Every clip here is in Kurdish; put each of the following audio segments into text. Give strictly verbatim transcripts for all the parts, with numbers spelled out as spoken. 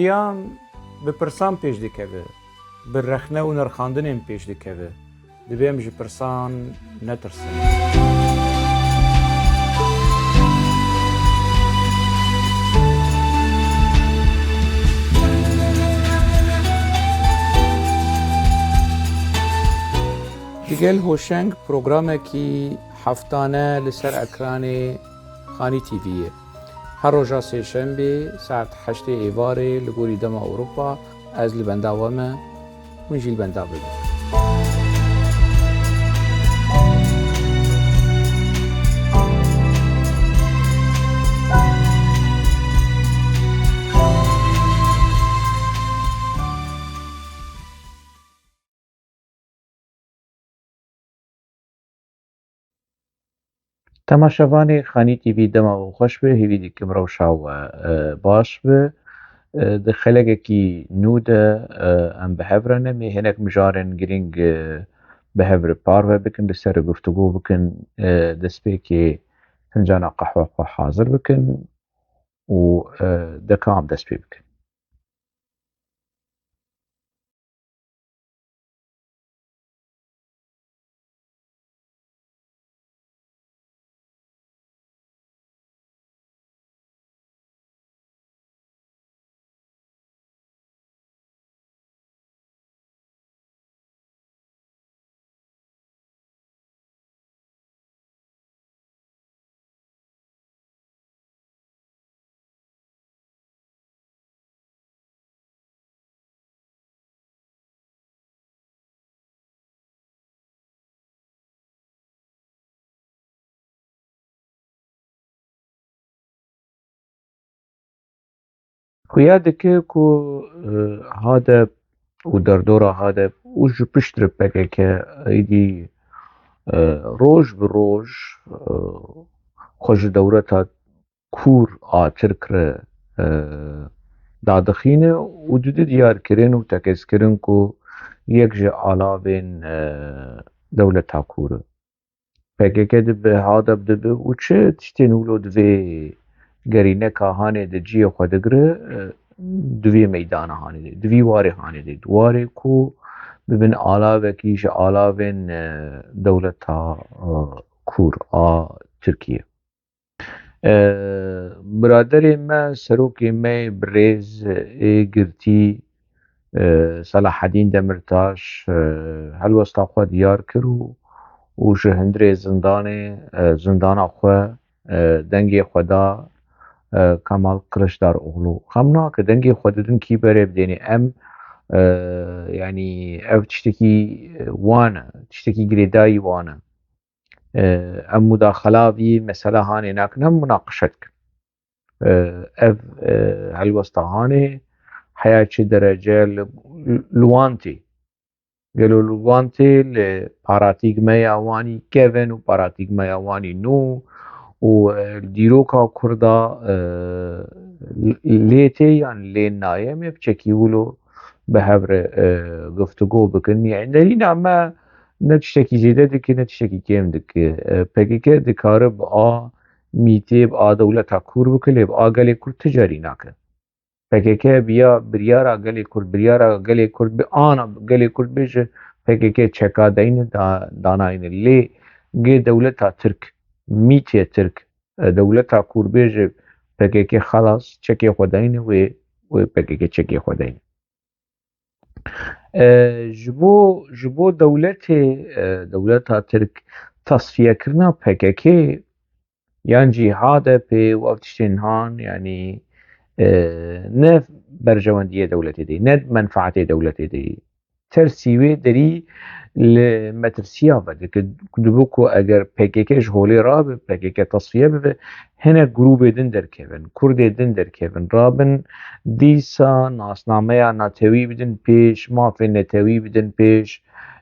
Jiyan bi pirsan pêş dikeve, bi rexne û nirxandinên pêş dikeve. Divê em ji pirsan netirsin. Digel Hoşeng programekî heftane li ser ekranê Xanî T V'yê. Her roja sêşembê saet heştê êvarê li gorî dema Ewropa ez li benda we me, hûn jî li benda bibin. Temaşevanê Xanî T V, dema we xweş be, hêvî dikim rewşa we, e, baş be. E, di xelekekî nû de, e, em bi hev re ne, mê hinek mijarên girîng, e, bi hev re parve bikin, li ser re guftûgo bikin, e, destpêkê fincana qehwe xwe hazir bikin û, e, deka em dest pê bikin. Xuya dike ku, e, HADEP û derdora HADEP û ji pişt re P K K êdî, e, roj bi roj, e, xwe ji dewleta kûr a Tirk re, e, dadixîne û dide diyarkirin û tekez kirin ku yek ji alavên, e, dewleta kûr e. P K K dibe, HADEP dibe û çi tiştên wilo divê gerîneka hanê de cihê xwe digire, e, di vê meydana hanê de, di vî warê hanê de, di warê ku bibin alavekî ji alavên, e, dewleta, e, kûr a Tirkiye. E, biraderê me, serokê me, birêz ê girtî, e, Selahedîn Demirtaş, e, helwesta xwe diyar kir û, û ji hundirê zindanê, e, zindana xwe, e, dengê xwe da, e, Kemal Kiliçdaroglu. Xem nake, dengê xwe didin kî berê bidênê. Em, e, yanî ev tiştekî wan e, tiştekî girêdayî wan e. E, em mudaxela vî mesela hanê nakin, em munaqişe dikin. E, ev, e, helwesta hanê heya çi derece li, li wan tê? Gelo li wan tê li paratîgmeya wanî kevin û paratîgmeya wanî nû û, e, dîroka Kurda, e, lê tê yan lê nayê? Em ê piçekî wilo bi hev re, e, guftûgo bikin. Yanî derîna me ne tiştekî zêde dike, ne tiştekî kêm dike. E, P K K dikare bi a mîtê, bi a dewleta kûr bike, lê bi a gelê kurd ti carî nake. P K K bi ya biryara gelê kurd, biryara gelê kurd bi ana gelê kurd bêje, P K K çeka dayne da, danayne. Lê gê dewleta Tirk, mîtê Tirk, e, dewleta kûr bêje P K K xelas, çekê xwe dayne wê, wê P K K çekê xwe dayne. E, ji bo, ji bo dewletê, e, dewleta Tirk tasfiyekirina P K K yan jî HADEPê û ev tiştên han, yanî, e, ne berjewendiyê dewletê de, ne menfaetê dewletê de. Tersî wê derî li metirsiya vedike. Dibe ku eger P K K ji holê rabe, P K K tasfiye bibe, hinek grûbê din derkevin, kurdê din derkevin, rabin dîsa nasnameya netewî bidin pêş, mafên netewî bidin pêş,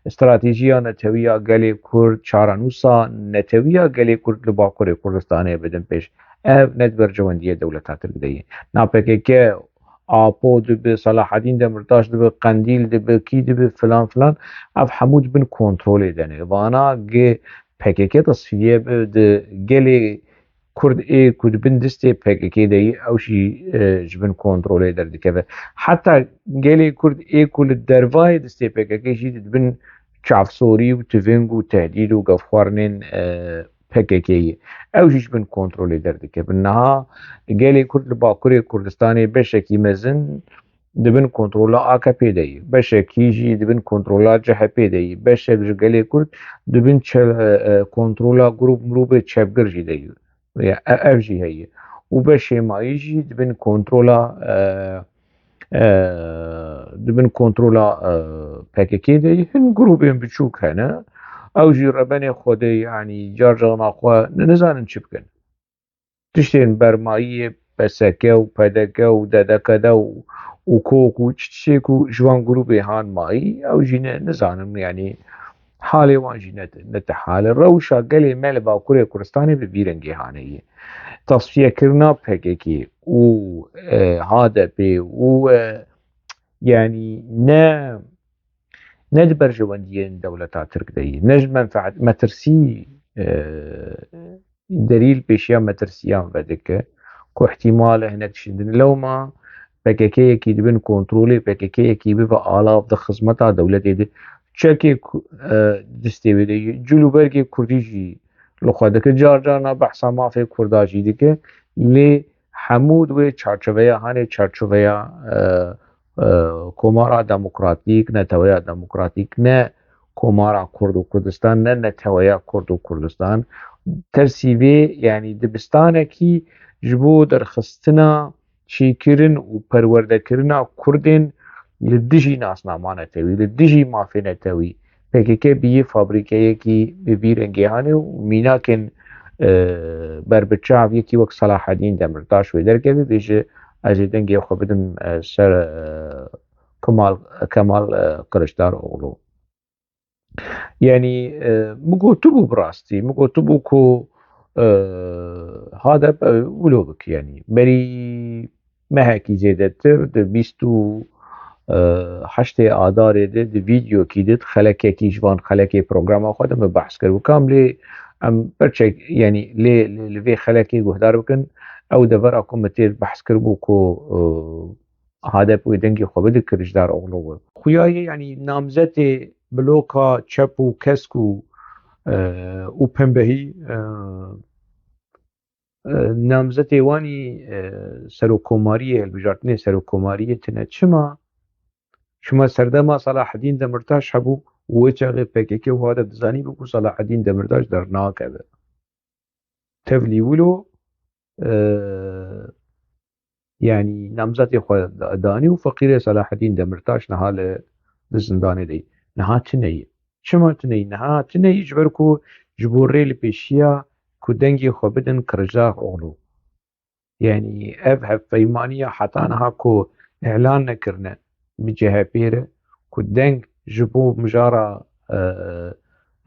stratejiya netewî ya gelê kurd, çarenûsa netewî ya gelê kurd li Bakurê Kurdistanê bidin pêş. Ev ne di berjewendiyê dewleta Tirk de ye. Na P K K, Apo dibe, Selahedîn Demirtaş dibe, Qendîl dibe, kî dibe, filan filan, ev hemû di bin kontrolê de ne. Vana gi P K K tasfiye bi di gelê Kurd ê ku di bin distê P K K de yî, ew jî, e, ji bin kontrolê derdikeve. Heta gelê Kurd ê ku li dervayê distê P K K jî di bin çavsorî û tiving û tehdîd û gefxwarinên, e, P K K yî. Ew jî ji bin kontrolê derdikevin. Niha gelê Kurd li Bakurê Kurdistanê beşekî mezin di bin kontrola A K P de yî. Beşekî jî di bin kontrola C H P de yî. Beşek ji gelê Kurd di bin çe-, e, e, kontrola grûp mirûbê çepgir jî de yî. Ya, e-, ev jî heye. Û beşê mayî jî di bin kontrola, e, e, di bin kontrola, e, P K K de yî. Hin grûbên biçûk hene. Ew jî rebenê xwedê, yanî car carna xwe ne-, nizanin çi bikin. Tiştên bermayiyê P S K û P D K û D D K D û, û kok û çi tiştê ku ji van grûbê han mayî, ew jî ne, nizanim, yanî halê wan jî ne, ne te hal e. Rewşa gelê me li Bakurê Kurdistanê bi vî rengê hane ye. Tasfiyekirina P K K û, e, H D P û, e, yanî ne, ne di berjewendiyên dewleta Tirk de ye, ne ji menfeet, metirsî, e, derî li pêşiya metirsiyan vedike ku ihtimal e hinek şindin. Lewma P K K yekî di bin kontrolê, P K K yekî bibe alav di xizmeta dewletê de. Çekê ku, e, distê wê de ye. Cil û bergê Kurdî jî li xwe dike. Car carna behsa mafê Kurda jî dike. Lê hemû di wê çarçoveya, hanê çarçoveya, e, e, Komara Demokratîk, Neteweya Demokratîk, ne Komara Kurd û Kurdistan, ne Neteweya Kurd û Kurdistan. Tersî vê, yanî dibistanekî ji bo derxistina çêkirin û perwerdekirina Kurdên li dijî nasnama netewî, li dijî mafê netewî, P K K bûye fabrîkeyekî bi vî rengê hanê û mînakên, e, berbiçav yekî wek Selahedîn Demirtaş wê derkeve, bêje, ez ê dengê xwe bidim, e, ser, e, Kemal, Kemal, e, Kiliçdaroglu. Yanî, e, min gotibû bi rastî, min gotibû ku, e, H D P wilo bike, yanî berî mehekî zêdetir, di bîst û heştê Adarê de, di vîdeokî de, di xelekekî ji van xelekê programa xwe de min behs kir. Û kam lê em berçek, yanî lê, lê li vê xelekê guhdar bikin, ew devera ku min tê behs kiribû ku, e, H D P wê dengê xwe bide Kiliçdaroglu wê. Xuya ye, yanî namzetê bloka çep û kesk û, e, û pembehî, e, e, namzetê wanî, e, serokkomariyê, hilbijartinê serokkomariyê tine. Çima? Çima serdema Selahedîn Demirtaş hebû û wê çaxê P K K û H D P dizanîbû ku Selahedîn Demirtaş dernakeve. Tevlî wilo, e, yanî namzetê xwe da-, danî û feqîrê Selahedîn Demirtaş niha li, li zindanê de ye. Niha tune ye. Çima tune ye? Niha tune ye ji ber ku ji bo rê li pêşiya ku dengê xwe bidin Kiliçdaroglu. Yanî ev hevpeymaniya heta niha ku îlan nekirine bi C H P re ku deng ji bo mijara, e,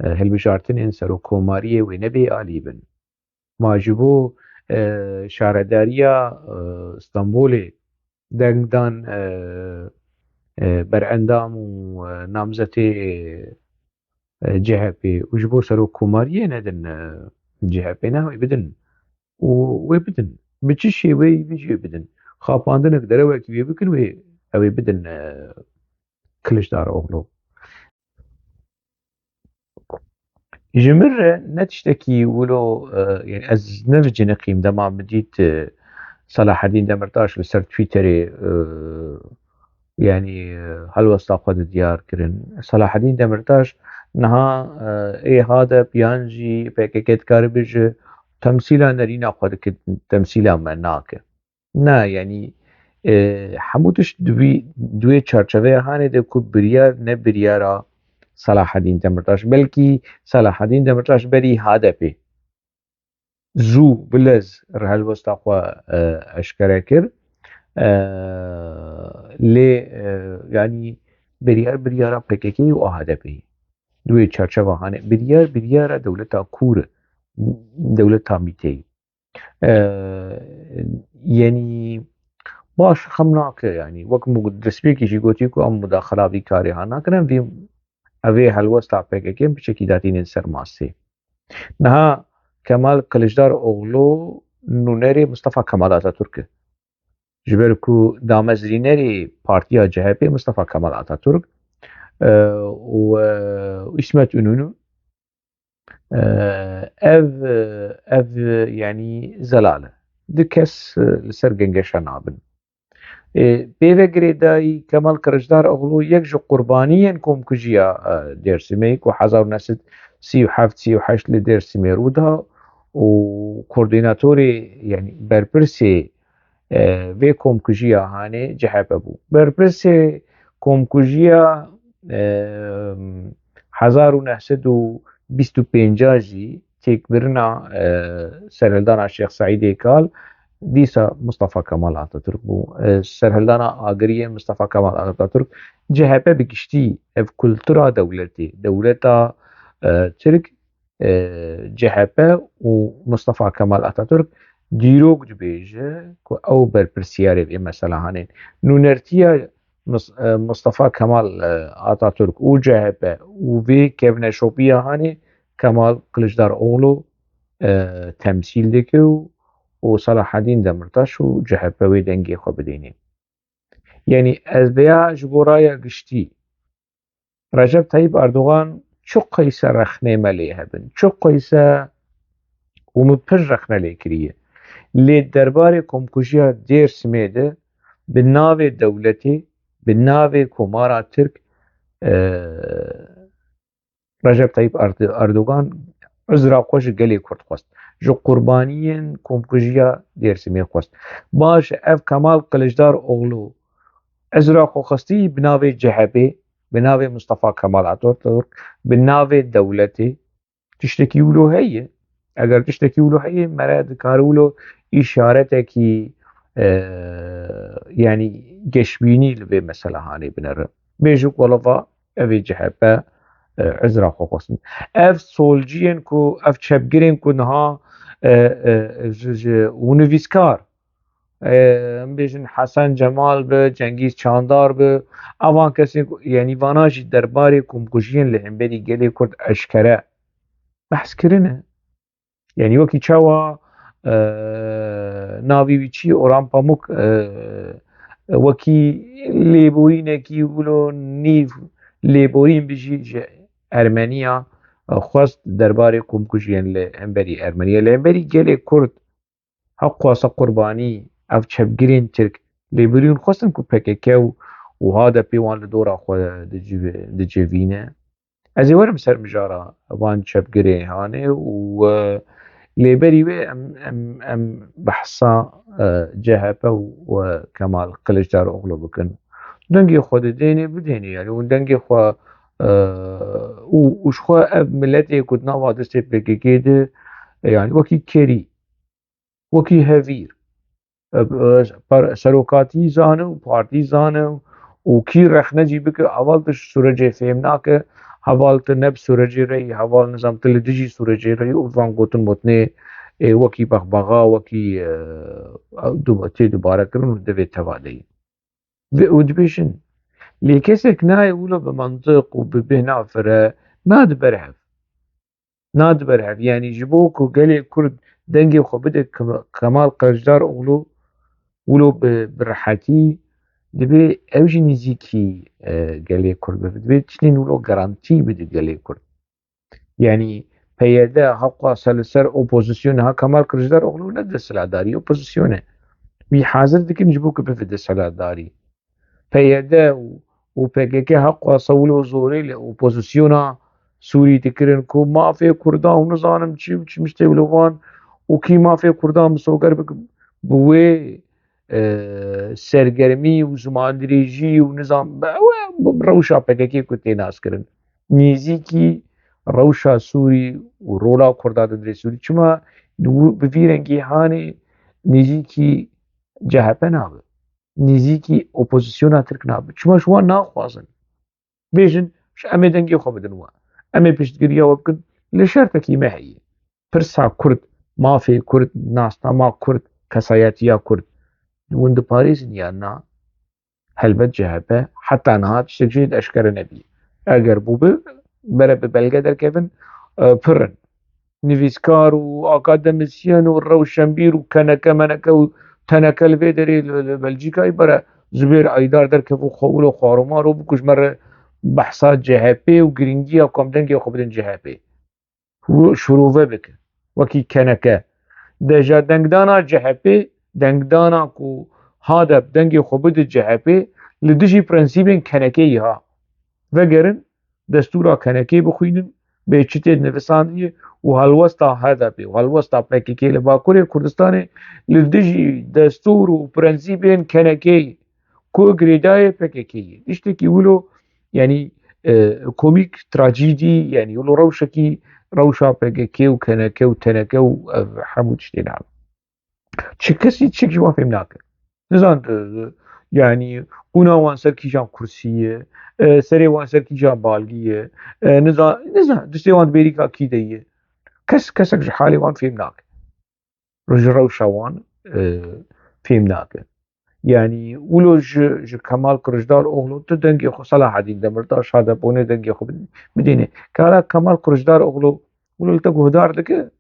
e, hilbijartinên serokkomariyê wê nebê alî bin. Ma ji bo, e, şaredariya, e, Stenbolê deng dan, e, e, berendam û, e, namzetê, e, C H P û ji bo serokkomariyê nedin, e, C H P, ne, wê bidin. Û wê bidin. Bi çi şêweyî bê jî wê bidin. Xapandinek derewekî wê bikin, wê, ew ê bidin, e, Kiliçdaroglu. Ji min re ne tiştekî wilo, e, yani ez ne bi ciniqîm dema min dît, e, Selahedîn Demirtaş li ser Twitterê, e, yani, e, helwesta xwe di diyar kirin. Selahedîn Demirtaş niha, e, ê H D P yan jî P K K dikare bêje temsîla nerîna xwe dike, temsîla me nake. Na, yanî, e, hemû tişt di wî, di wê çarçoveya hanê de ku biryar ne biryara Selahedîn Demirtaş. Belkî Selahedîn Demirtaş berî H D P zû bi lez helwesta xwe, e, eşkere kir. E, lê, e, yanî biryar biryara P K K û H D P. Di wê çarçeva hanê biryar biryara dewleta kûr e, dewleta mîteyî. E, yanî baş xem nake, yanî wek min destpêkî jî gotî ku em mudaxela vî karê ha nakin, em vî, ev ê helwesta P K K bi çekî datînin ser masê. Niha, Kemal Kiliçdaroglu nûnerê Mustafa Kemal Atatürk e. Ji ber ku damezrînerê partiya C H P Mustafa Kemal Atatürk, e, û, e, Îsmet Înonû, e, ev, e, ev, e, yanî zelal e. Du kes, e, li ser gengeşa nabin. E, pê ve girêdayî Kemal Kiliçdaroglu yek ji qurbaniyên komkujiya, e, Dêrsimê ku hezar û neh sed sî û heft sî û heşt li Dêrsimê rû da û koordînatorê, yanî berpirsê, e, vê komkujiya hanê C H P bû. Berpirsê komkujiya, e, hezar û neh sed û bîst û pênc jî têkbirina, e, serhildana Şêx Seîdê Kal dîsa Mustafa Kemal Atatürk bû. E, serhildana Agiriyê Mustafa Kemal Atatürk, C H P bi giştî ev kultura dewletê, dewleta, e, Tirk, e, C H P û Mustafa Kemal Atatürk dîrok dibêje ku ew berpirsiyarê vê mesela hanê. Nûnertiya Mus-, e, Mustafa Kemal, e, Atatürk û C H P û vê kevneşopiya hanê Kemal Kiliçdaroglu, e, temsîl dike û, û Selahaddin Demirtaş û C H P wê dengê xwe bidêne. Yanî ez vêya ji bo raya giştî Recep Tayyip Erdogan çi qeyse rexnê me lê hebin, çi qeyse û min pir rexne lê kiriye. Lê derbarê komkujiya Dêrsimê de bi navê dewletê, bi navê Komara Tirk, e, Recep Tayyip Erdo-, Erdogan uzra xwe ji gelê Kurd xwest. Ji qurbaniyên komkujiya Dêrsimê xwest. Baş e, ev Kemal Kiliçdaroglu uzra xwe xwestî bi navê C H P, bi navê Mustafa Kemal Atatürk, bi navê dewletê, tiştekî wilo heye. Eger tiştekî wilo heye, mere dikare wilo îşaretekî, e, yanî geşbînî li vê mesela hanê binere. Bêje ku wele va ev ê C H P, e, uzra xwe xwestin. Ev solciyên ku, ev çepgirên ku niha, e, e, ji, ji, û nivîskar, e, em bêjin Hesen Cemal bi, Cengîz Çandar bi, evan kesên ku, yanî vana jî derbarê komkujiyên li hemberî gelê Kurd eşkere behs kirine. Yanî wekî çawa, e, navî wî çi, Orhan Pamuk, e, wekî lêborînekî wilo nîv lêborîn bijî ji Ermeniya, e, xwest derbarê komkujiyên li hemberî Ermeniya, li hemberî gelê Kurd heqwasa qurbanî ev çepgirên Tirk lêborîn xwestin ku P K K û, û H D P wan li dora xwe diciv-, dicivîne. Ez ê werim ser mijara van çepgirê hanê û, e, lê berî wê em, em, em behsa, e, C H P û, e, Kemal Kiliçdaroglu bikin. Dengê xwe didênê, bidênê, yanî hûn dengê xwe, e, û, û ji xwe ev miletê ku di nava destê P K K de, yanî wekî kerî, wekî hevîr, e, e, par-, serokatî zane û partî zane û kî rexne jî bike, heval tu ji sûrecê fêm nake, heval tu ne bi sûrecê re yî, heval nizam tu li dijî sûrecê re yî û van gotin motnê, ê, wekî bexbaxa, wekî, e, du-, tê dubare kirin û divê teva de yî. Ve-, û dibêjin, lê kesek nayê wilo bi mantiq û bi bêhna fire nadibe hev. Nadibe hev. Yanî ji bo ku gelê Kurd dengê xwe bide Ke-, Kemal Kiliçdaroglu, wilo bi, bi rehetî dibê ew jî nêzîkî, e, gelê Kurd bibe. Dibê tiştên wilo garantî bide gelê Kurd. Yanî P Y D heqwasa li ser opozîsyonê, ha Kemal Kiliçdaroglu ne desthilatdarî, opozîsyonê. Wî hazir dikin ji bo ku bibe desthilatdarî. P Y D û, û P K K heqwasa wilo zorê li opozîsyona Sûrî dikirin ku mafê Kurdan û nizanim çi û çi miştê wilo van û kî mafê Kurdan misoger bike bi wê, e, sergermî û zimandirêjî û nizam, bi, bi rewşa P K K ku tê naskirin. Nêzîkî rewşa Sûrî û rola Kurda di hundirê Sûrî. Çima bi vî rengî hanê nêzîkî C H P nabe? Nêzîkî opozîsyona Tirk nabe. Çima ji wan naxwazin? Bêjin, ji em ê dengê xwe bidin we. Em ê piştgiriya we bikin. Li şertekî me heye. Pirsa Kurd, mafê Kurd, nasnama Kurd, kesayetiya Kurd. Hûn diparêzin yan na? Helbet C H P heta niha tiştek jê eşkere nebî. Eger bûbi, bere bi belge derkevin, e, pir in. nivîskar û akademisyen û rewşenbîr û keneke meneke û teneke li vê derê li, li Belcîkayê bere Zubêr Aydar derkevû xwe wilo xwarûmar û bikû ji me re behsa C H P û girîngiya ku em dengê xwe bidin C H P. Û şirove bike. Wekî keneke. Deja dengdana C H P, dengdana ku HADEP dengê xwe bide C H P, li dijî prensîbên kenekeyê ha. Vegerin, destûra kenekê bixwînin, bê çi tê nivisandiyê û helwesta HADEPê û helwesta P K K li Bakurê Kurdistanê li dijî destûr û prensîbên kenekeyê ku girêdayê P K K'yê. Tiştekî wilo, yanî, e, komîk, trajîdî, yanî wilo rewşekî, rewşa P K K û keneke û teneke û ev hemû tiştê ne. Çi kesî çik ji wan fêm nake. Nizan, e, yanî qûna wan ser kîjan kursî ye, e, serê wan ser kîjan balgî ye, e, nizan, nizan, diştê wan di bêrîka kî de ye. Kes, kesek ji halê wan fêm nake. Ji rewşa wan, e, fêm nake. Yanî wilo ji, ji Kemal Kiliçdaroglu tu dengê xwe Selahedîn Demirtaş, HADEP'ê dengê xwe bidîne. Kara Kemal Kiliçdaroglu wilo li te guhdar dike.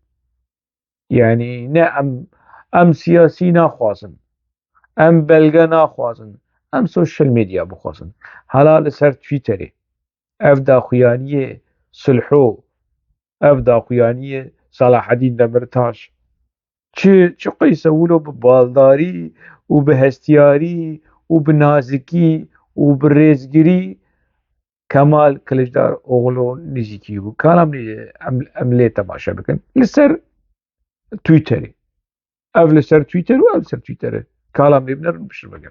Yanî ne em, em siyasî naxwazin. Em belge naxwazin. Em sosyal medya bixwazin. Hala li ser Twitterê ev daxuyaniyê sulhû, ev daxuyaniyê Selahedîn Demirtaş, çi, çi qeyse wilo bi baldarî û bi hestiyarî û bi nazikî û bi rêzgirî Kemal Kiliçdaroglu nêzîkî bû. Kalam nê em, em lê temaşe bikin. Li ser Twitterê. Ev li ser Twitter û ev li ser Twitter e. Kalam lê binerin, pişt bikin.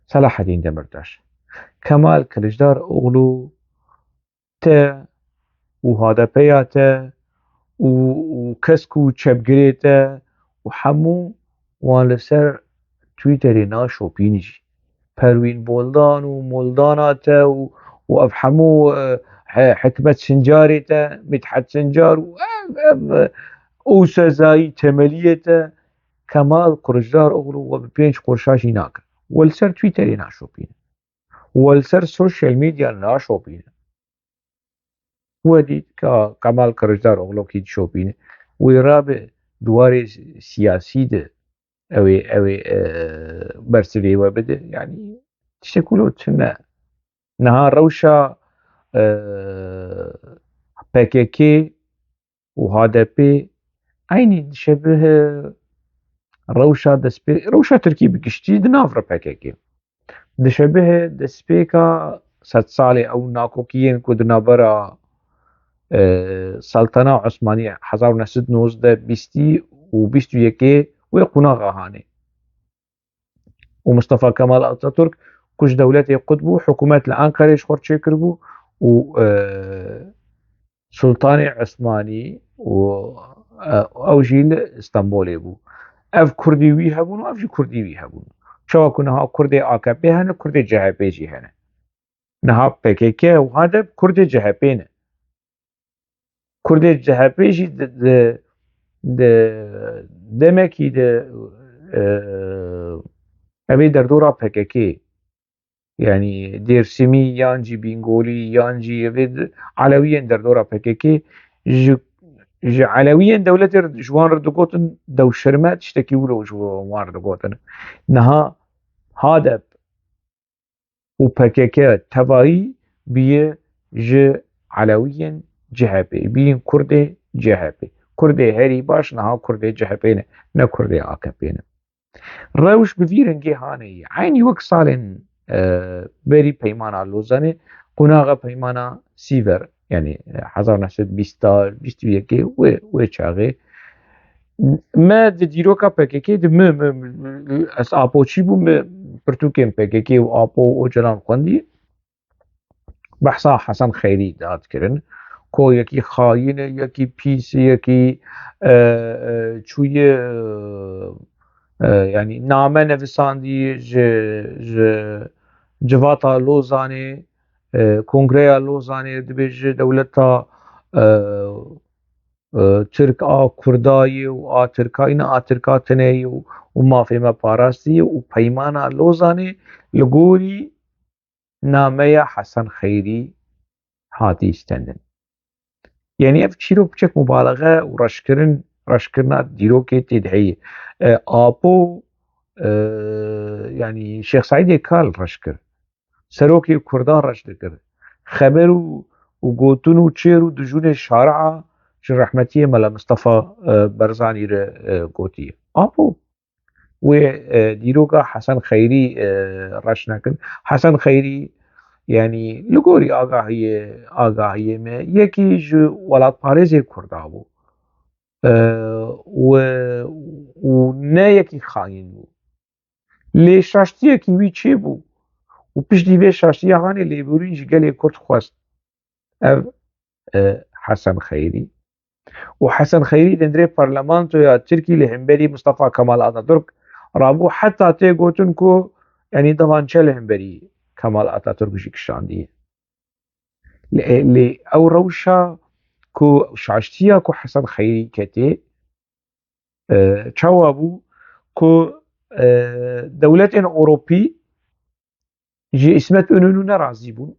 Selahedîn Demirtaş. Kemal Kiliçdaroglu te û HADEP'ya te û, û kesk û çepgirê te û hemû wan li ser Twitterê naşopîn jî. Perwîn Boldan û Moldana te û, û ev hemû, e, he-, Hikmet Sincarê te, Midhet Sincar û ev, ev, e, Ûsezayî Temeliyê te, Kemal Kiliçdaroglu we bi pênc qurşa jî nake. We li ser Twitterê naşopîne. We li ser sosyal medya naşopîne. We dît ka Kemal Kiliçdaroglu kî dişopîne. Wê rabe di warê siyasî de ew ê, ew ê, e, bersivê we bide. Yanî tiştek wilo tune. Niha rewşa, e, P K K û HADEP'ê eynî dişebihe rewşa destpê-, rewşa Tirkî bi giştî di nav re P K K. Dişebihe destpêka sedsalê ew nakokiyên ku di navbera, e, Seltena Osmanî hezar û neh sed nozdeh bîstî û bîst û yekê wê qonaxa hanê. Û Mustafa Kemal Atatürk ku ji dewletê qut bû, hikûmet li Enqerê ji xwe çêkiribû û, e, Sultanê Osmanî û, e, ew jî li Stenbolê bû. Ev Kurdê wî hebûn û ev jî Kurdê wî hebûn. Çawa ku niha Kurdê A K P hene, Kurdê C H P jî hene. Niha P K K û HADEP Kurdê C H P ne. Kurdê C H P jî di, di, di demekî de, e, ev ê derdora P K K, yanî Dêrsimî yan jî Bîngolî yan jî ev ê di, Elewiyên derdora P K K ji, ji Elewiyên dewletê re, ji wan re digotin dewşirme, tiştekî wilo ji wan re digotin. Niha HADEP û P K K tevayî bûye ji Elewiyên C H P, bûyîn Kurdê C H P. Kurdê herî baş niha Kurdê C H P ne, ne Kurdê A K P ne. Rewş bi vî rengê haneyî. Eynî wek salên, e, berî Peymana Lozanê, qonaxa Peymana Sîver, yanî, e, hezar neh sed bîst, bîst û yekê wê, wê çaxê. Me di dîroka P K K de, mi, mi, mi, ez Apoçî bûm, mi pirtûkên P K K û Apo û Ocalan xwendî. Behsa Hesen Xeyrî dihat kirin. Ku yekî xayîn e, yekî pîs e, yekî, e, e, çûye, e, e, yanî name nivisandî ji, ji civata Lozanê, e, Kongreya Lozanê, dibêje dewleta, e, e, Tirk a Kurda ye û a Tirka, îna a Tirka tune ye û, û mafê me parastî ye û peymana Lozanê li gorî nameya Hesen Xeyrî hatî stendin. Yanî ev çîrok piçek mubalexe û reşkirin, reşkirina dîrokê tê de heye. E, Apo, e, yanî Şêx Seîdê Kal reş kir. Serokê Kurdan reş dikir. Xeber û, û gotin û çêr û dijûnê şaria ji rehmetiyê Mela Mistefa, e, Berzanî re, e, gotiye. Apo. Wê, e, dîroka Hesen Xeyrî, e, reş nekin. Hesen Xeyrî, yanî li gorî agahiyê, agahiyê me, yekî ji welatparêzê Kurda bû. E, û, û ne yekî xayîn bû. Lê şaştiyekî wî çêbû û piştî vê şaştiya hanê lêborîn ji gelê Kurd xwest. Ev, e, Hesen Xeyrî. Û Hesen Xeyrî di hundirê parlamentoya Tirkî li hemberî Mustafa Kemal Ataturk rabû, heta tê gotin ku, yanî, devançe li hemberî Kemal Ataturk jî kişandiye. Lê, lê ew rewşa ku, şaştiya ku Hesen Xeyrî ketê, e, çawa bû ku, e, dewletên Ewropî ji Îsmet Înonû nerazî bûn.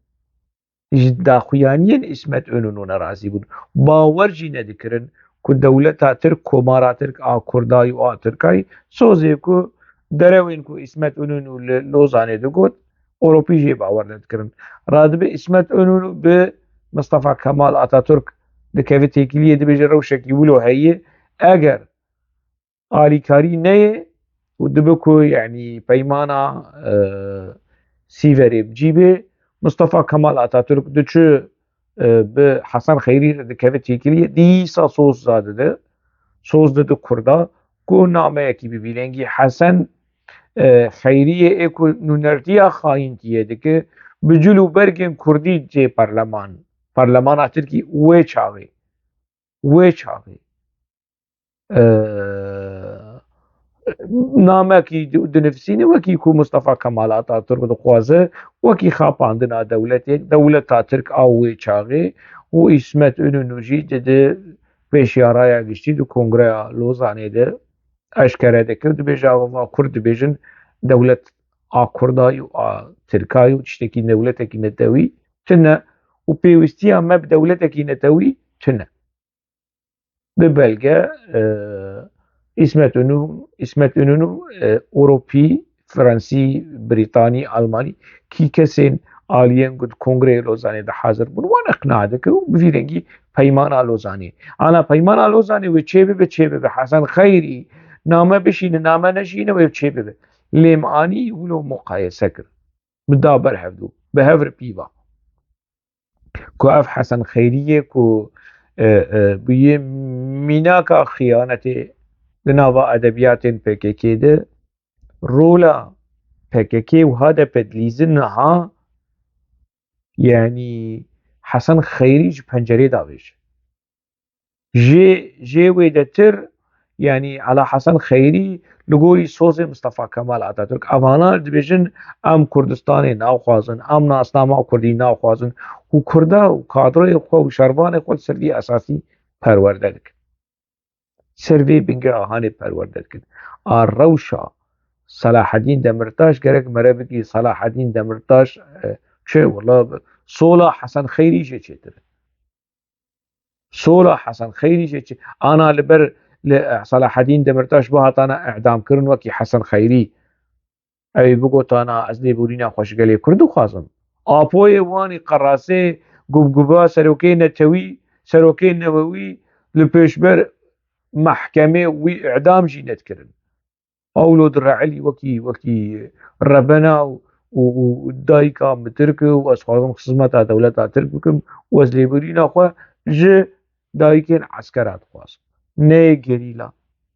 Ji daxuyaniyên Îsmet Înonû nerazî bûn. Bawer jî nedikirin ku dewleta Tirk, komara Tirk a Kurdayî û a Tirkayî, sozê ku derewên ku Îsmet Înonû li Lozanê digot, Ewropî jê bawer nedikirin. Radibe Îsmet Înonû bi Mistefa Kemal Ataturk dikeve têkiliyê, dibêje rewşekî wilo heye. Eger alîkarî neyê û dibe ku, yanî, peymana, e, Sîverê bi cî bê, Mistefa Kemal Ataturk diçû, e, bi Hesen Xeyrî re dikeve têkiliyê, dîsa soz da dide, soz dide Kurda ku nameyekî bi vî rengî Hesen, e, Xeyriyê ê ku nûnertiya xayîntiyê dike, bi cil û bergên Kurdî dicê parleman, parlemana Tirkî wê çaxê, wê çaxê. E, namekî di-, dinivîsîne wekî ku Mustafa Kemal Ataturk dixwaze, wekî xapandina dewletê, dewleta Tirk a wê çaxê û Îsmet Înonû jî dide pêşiya raya giştî di Kongreya Lozanê de eşkere dike, dibêje, ava Kurd dibêjin dewlet a Kurdayî û a Tirkayî û tiştekî dewletekî netewî tune û pêwîstiya me bi dewletekî netewî tune. Bi belge, e, Îsmet Înonû, Îsmet Înonû, e, Ewropî, Fransî, Brîtanî, Almanî, kî kesên aliyên ku di Kongreyê Lozanê de hazir bûn, wan iqna dike û bi vî rengî peymana Lozanê. Ana peymana Lozanê wê çê bibe, çê bibe. Hesen Xeyrî name bişîne, name neşîne, wê çê bibe. Lê me anî wilo muqayese kir. Bi da ber hevdû, bi hev re pîva. Ku ev Hesen Xeyrî ye ku, e, e, bûye mînaka xiyanetê di nava edebiyatên P K K de, rola P K K û H D P dilîzin niha, yanî Hesen Xeyrî ji pencerê davêje. Jê, jê wêdetir, yanî Ala Hesen Xeyrî li gorî sozê Mistefa Kemal Ataturk, evana dibêjin, em Kurdistanê naxwazin, em nasnama Kurdî naxwazin û Kurda û kadroyê xwe û şervanê xwe li ser vî esasî perwerde dikin. Ser vê bingeha hanê perwerde dikin. A rewşa Selahedîn Demirtaş gerek mere bigî Selahedîn Demirtaş, e, çi, wela sola Hesen Xeyrî jê çêtir. Sola Hesen Xeyrî jê çi? Ana li ber li, eh, Selahedîn Demirtaş bihatana îdam kirin wekî Hesen Xeyrî. Ew ê bigotana, ez lêborîna xwe ji gelê Kurd dixwazim. Apoyê wanî qerasê gubguba serokê netewî, serokê newewî li pêşber mehkemê wî îdam jî nedikirin. Ewlo direelî wekî, wekî rebena û, û, û dayika min Tirk e û ez xwazim xizmeta dewleta Tirk bikim û ez lêborîna xwe ji dayikên eskera dixwazim. Neyê gerîla,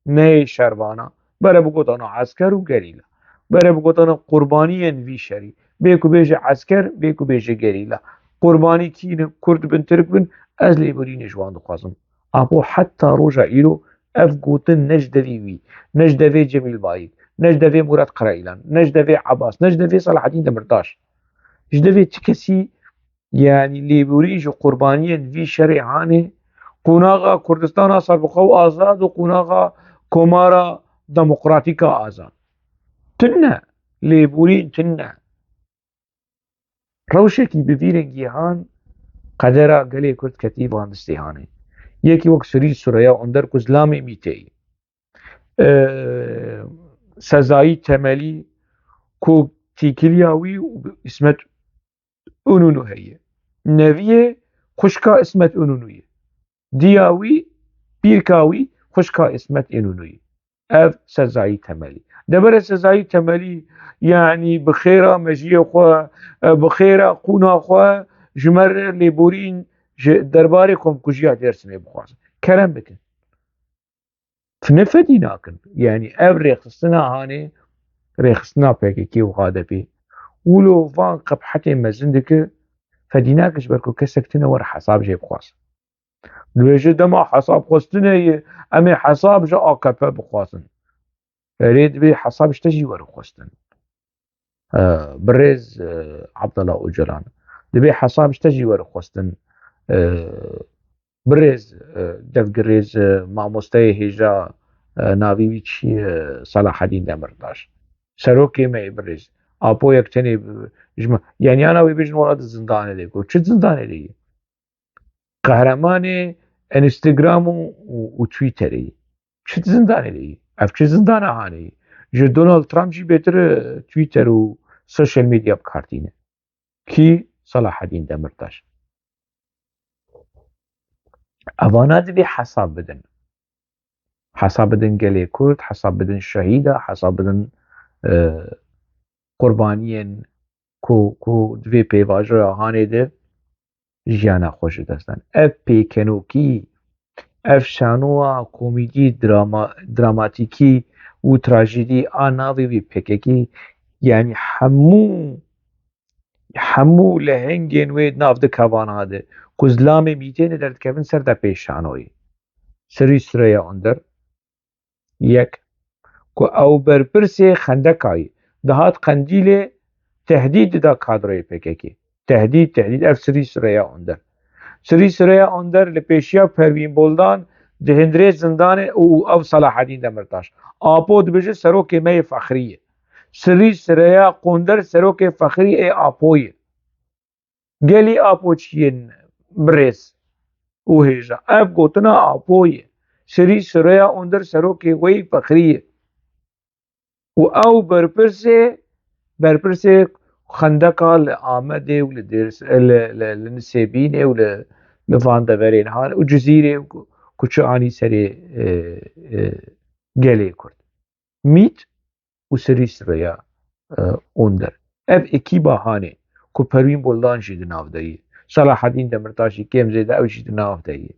neyê şervana. Bere bigotana esker û gerîla. Bere bigotana qurbaniyên vî şerî. Bê ku bêje esker, bê ku bêje gerîla. Qurbanî kî ne, Kurd bin, Tirk bin, ez lêborînê ji wan dixwazim. Apo heta roja îro ev gotin ne ji devê wî, ne ji devê Cemîl Bayik, ne ji devê Murat Karayilan, ne ji devê Ebas, ne ji devê Selahedîn Demirtaş. Ji devê çi kesî, yanî lêborîn ji qurbaniyên vî şerê hanê Qonaxa Kurdistana serbixwe û azad û qonaxa Komara Demokratîk a azad. Tune. Lêborîn tune. Rewşekî bi vî rengî han qedera gelê Kurd ketî van distê hanê. Yekî wek Sirî Sureya Onder ku zilamê Mîtê ye. E, Sezayî Temelî ku tîkiliya wî û Îsmet Ununu heye. Neviyê xwişka Îsmet Ununu ye. Diya wî, pîrka wî, xwişka Îsmet Înûnû ye. Ev Sezayî Temelî. Debere Sezayî Temelî, yanî bi xêra mejiyê xwe, e, bi xêra qûna xwe ji me re lêborîn ji derbarê komkujiya Dêrsimê bixwazin. Kerem bikin. Tune fedî nakin. Yanî ev rêxistina hanê, rêxistina P K K û H D P. Wilo van qebhetê mezin dike, fedî nake ji ber ku kesek tune were hesab jê bixwaz. Dibêje dema hesab xwestinê ye, em ê hesab ji A K P bixwazin. Erê, dibê hesab ji te jî were xwestin. E, birêz, e, Abdullah Ocalan. Dibê hesab ji te jî were xwestin. E, birêz, e, devgirêz, e, mamosteyê hêja, e, navê wî çi ye? Selahedîn Demirtaş. Serokê me yê birêz. Apoyek tenê bi-, ji me, yanî ana wê bêjin wela di zindanê de ye. Ku çi zindanê de ye? Qehremanê Instagram û, û, û Twitterê ye. Çi zindanê de ye? Ev çi zindana hanê ye? Ji Donald Trump jî bêtir, e, Twitter û social media bi kar tîne. Kî? Selahedîn Demirtaş. Evana divê hesab bidin. Hesab bidin gelê Kurd, hesab bidin şehîda, hesab bidin, e, qurbaniyên ku, ku divê pêvajoya hanê de jiyana xwe ji dest dan. Ev pêkenokî, ev şanoya komîdî, drama, dramatîkî û trajîdî a navê wî P K K, yanî hemû, hemû lehengên wê di nav di kevana de ku zilamê mîtê ne derdikevin ser de pê şanoyê. Sirî Sureya Onder, yek, ku ew berpirsê xendeka ye, dihat Qendîlê tehdîd dida kadroyê P K K. Tehdîd, tehdîd, ev Sirî Sureya Onder. Sirî Sureya Onder li pêşiya Perwîn Boldan di hundirê zindanê û ew Selahedîn Demirtaş. Apo dibêje serokê me yê fexrî ye. Sirî Sureya Onder serokê fexrî ê Apo ye. Gelî Apo çi yên birêz û hêja? Ev gotina Apo ye. Sirî Sureya Onder serokê wê yê fexrî ye. Û ew berpirsê, berpirsê xendeka li Amedê û li Dêrs-, li, li, li Nisêbînê û li, li van deverên han û Cizîrê û ku, ku çi anî serê, e, e, gelê Kurd. Mît û Sirî Sureya, e, Onder. Ev ekîba hanê ku Perwîn Boldan jî di nav de ye, Selahedîn Demirtaş jî kêm zêde ew jî di nav de ye.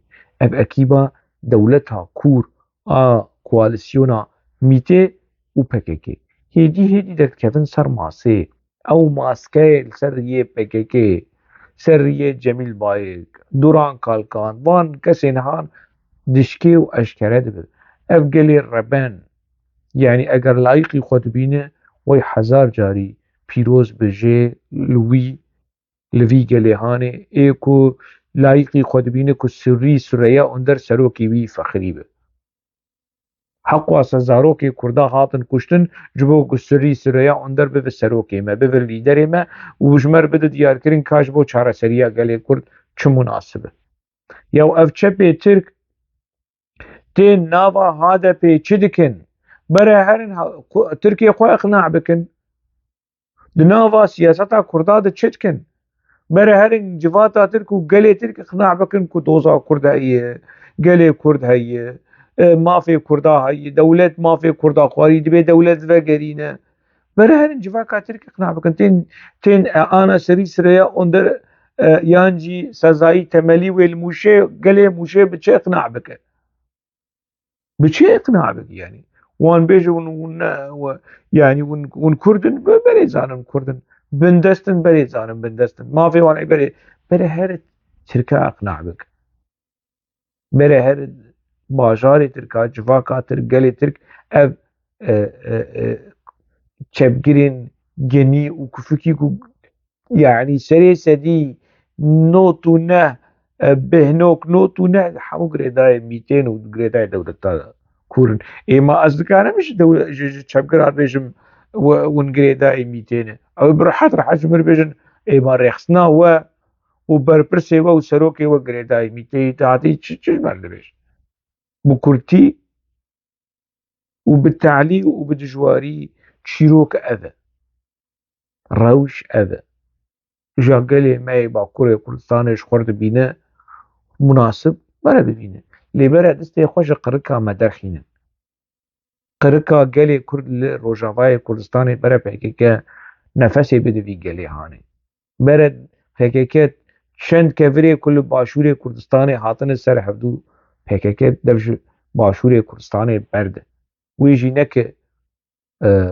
Ev ekîba dewleta kûr a koalîsyona mîtê û P K K hêdî hêdî derdikevin ser masê. Ew maskeyê li ser riyê P K K, ser riyê Cemîl Bayik, Duran Kalkan, van kesên han dişkê û eşkere dibe. Ev gelê reben, yanî eger layiqî xwe dibîne, wey hezar carî pîroz be jê li wî, li vî gelê hanê, ê ku layiqî xwe dibîne ku Sirî Sureya Onder serokê wî fexrî be. Heqwa se zarokê Kurda hatin kuştin, ji bo ku Sirî Sureya Onder bibe serokê me, bibe lîderê me û ji me re bide diyarkirin ka ji bo çareseriya gelê Kurd çi munasib e. Ya ev çepê Tirk tên nava H D P çi dikin? Bere herin ha-, ku-, Tirkiyê xwe iqna bikin. Di nava siyaseta Kurda de çi dikin? Bere herin civata Tirk û gelê Tirk iqna bikin ku doza Kurd heye, gelê Kurd heye, e, mafê Kurda heye, dewlet mafê Kurda xwarî, dibê dewlet vegerîne. Bere herin civaka Tirk iqna bikin. Tên, tên, e, ana Sirî Sureya Onder, e, yan jî Sezayî Temelî wê li Mûşê, gelê Mûşê bi çi iqna bike? Bi çi iqna bike yanî? Wan bêje hûn, hûn ne, we, yanî hûn, hûn Kurd in, be-, berê zanin Kurd in. Bindest in, berê zanin bindest in. Mafê wan ê berê, berê her Tirka iqna bike. Bere her bajarê Tirka, civaka Tirk, gelê Tirk ev, e, e, e, çepgirên genî û kufikî ku, yanî serê sedî nod û neh, e, bêhnok not û ne hemû girêdayê mîtên û girêdayê dewleta kûr in. Êma ez dikarim ji dew-, ji, ji çepgiran bêjim we-, hûn girêdayê mîtê ne. Ew bi rehet rehet ji min bêjin êma rêxistina we û berpirsê we û serokê we girêdayê mîtê yî hatî çi, çi ji me re dibêjin? Bi kurtî û bi telî û bi dijwarî çîrok ev e. Rewş ev e. Ja gelê me yê Bakurê Kurdistanê ji xwe re dibîne munasib, bere bibîne. Lê bere destê xwe ji qirika me derxînin. Qirika gelê Kurd li Rojavayê Kurdistanê bere P K K nefesê bide vî gelê hanê. Bere P K K çend kevirê ku li Başûrê Kurdistanê hatine ser hevdû P K K dev ji Başûrê Kurdistanê berde. Wê jî neke, e,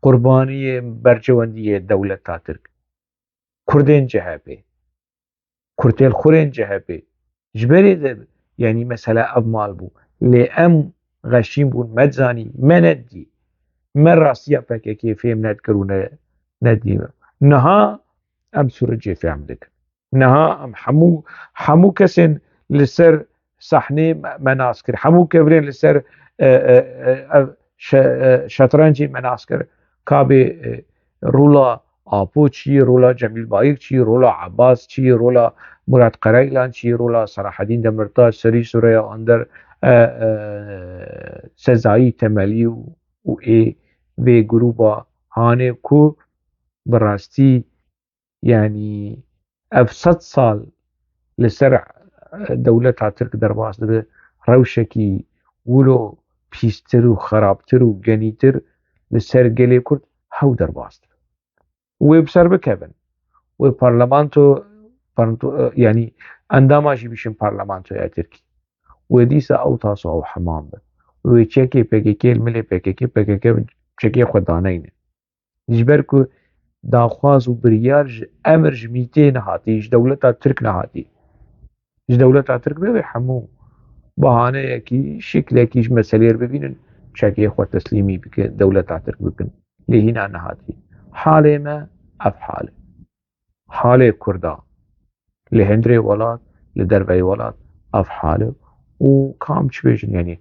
qurbaniyê berjewendiyê dewleta Tirk. Kurdên C H P. Kurtêl xurên C H P. Ji berê de, yanî, mesela ev mal bû. Lê em xeşîn bûn, me dizanî, me nedî. Me rastiya P K K fêm nedikir û ne, nedî. Niha em sûrecê fêm dikin. Niha em hemû, hemû kesên li ser sahnê me, me nas kir. Hemû kevirên li ser, e, e, e, ev şe-, e, şetrencê me nas kir. Ka bê, e, rola Apo çi, rola Cemîl Bayik çi, rola Abbas çi, rola Murat Karayilan çi, rola Selahedîn Demirtaş, Serî Sureya Ander, e, e, Sezayî Temelî û, û ê vê grûba hanê ku bi rastî, yanî ev sed sal li ser, e, dewleta Tirk derbas dibe, rewşekî wilo pîstir û xerabtir û genîtir li ser gelê Kurd hew derbas dibe. Wê bi ser bikevin. Wê parlamento, parlamento, e, yanî endama jî bişin parlamentoya Tirkî. Wê dîsa ew taso ew hemam be. Wê çekê P K K li milê P K K, P K K çekê xwe daneyne. Ji ber ku daxwaz û biryar ji emir ji mîtê nehatî, ji dewleta Tirk nehatî. Ji dewleta Tirk be wê hemû bahaneyekî, şiklekî ji meselê re bibînin, çekê xwe teslîmî bike, dewleta Tirk bikin. Lê hîna nehatî. Halê me ev hal e. Halê Kurda li hundirê welat, li derveyê welat ev hal e û kam çi bêjin, yanî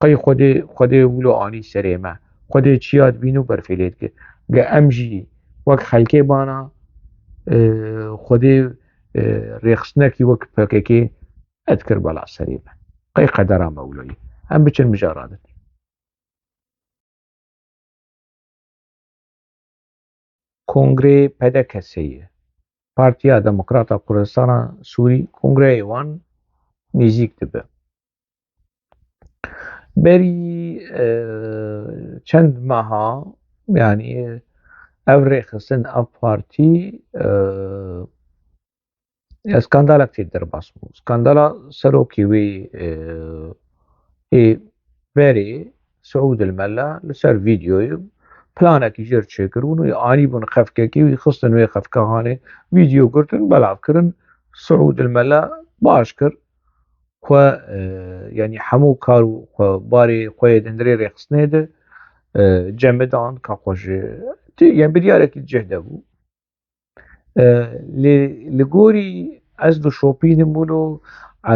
qey Xwedê, Xwedê wilo anî serê me. Xwedê çiya dibîne û berfê lê dike. Ge em jî wek xelkê bana, e, Xwedê, e, rêxistinekî wek P K K nedikir bela serê me. Qey qedera me wilo ye. Em biçin mijara din. Kongreyê P D K S'ê ye. Partiya Demokrata Kurdistana Sûrî kongreyê wan nêzîk dibe. Berî, e, çend meha, yanî ev rêxistin, ev partî, e, ya skandalek tê derbas bû. Skandala serokê wê, e, ê berê Siûd el Mela li ser vîdeoyê planekî jê re çêkiribûn û anîbûn xefkekê wî xistin wê xefkehanê, vîdeo girtin, belav kirin. Siûd el Mela baş kir xwe, e, yanî hemû kar û xwe barê xwe yê di hundirê rêxistinê de, e, cemidan ka xwe ji, ti-, yanî biryarek cih de bû. E, lê li gorî ez dişopînim wilo, e,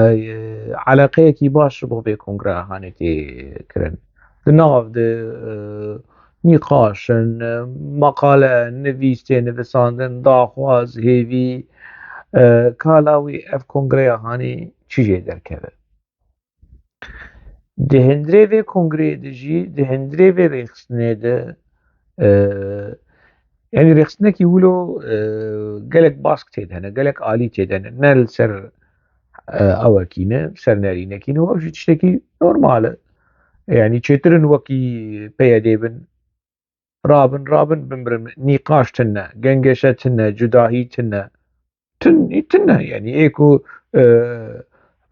eleqeyekî baş ji bo vê kongreya hanê tê kirin. Di nav de, e, nîqaş in, e, meqale, nivîs tê nivisandin, daxwaz, hêvî, e, kala wî ev kongreya hanê çi jê derkeve. Di hundirê vê kongreyê de jî, di hundirê vê rêxistinê de, e, yanî rêxistinekî wilo, e, gelek bask tê de hene, gelek alî tê de hene. Ne li ser, e, ewekî ne, ser nerînekî ne, ew jî tiştekî normal e. Yanî çêtir in wekî P Y D'ê bin. Rabin, rabin, bimirin. Nîqaş tune, gengeşe tune, cudahî tune. Tun, tune, yanî ê ku, e,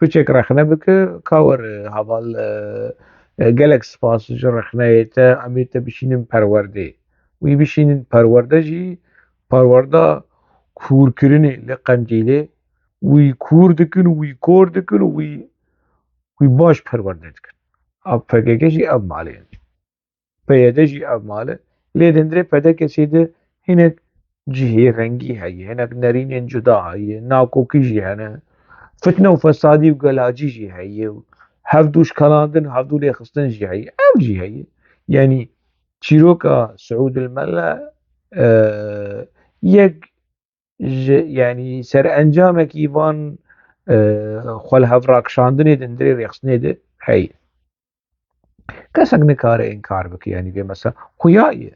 piçek rexne bike, ka were, e, heval, e, e, gelek spas ji rexneyê te, em ê te bişînin perwerdê. Wî bişînin perwerde jî, perwerda kûrkirinê li Qendîlê, wî kûr dikin, wî kor dikin û wî, wî baş perwerde dikin. A P K K jî ev malê ye. P Y D jî ev mal e. Lê di hundirê P D K S'ê de hinek cihê rengî heye, hinek nerînên cuda heye, nakokî jî hene. fitne û fesadî û gelacî jî heye û hevdû şikalandin û hevdû lêxistin jî heye. Ev jî heye. Yanî çîroka Siûd el-Mele, e, yek ji, yanî serencamekî van, e, xwe li hev rakişandinê di hundirê rêxistinê de heye. Kesek nikare înkar bike, yanî vê mesela xuya ye.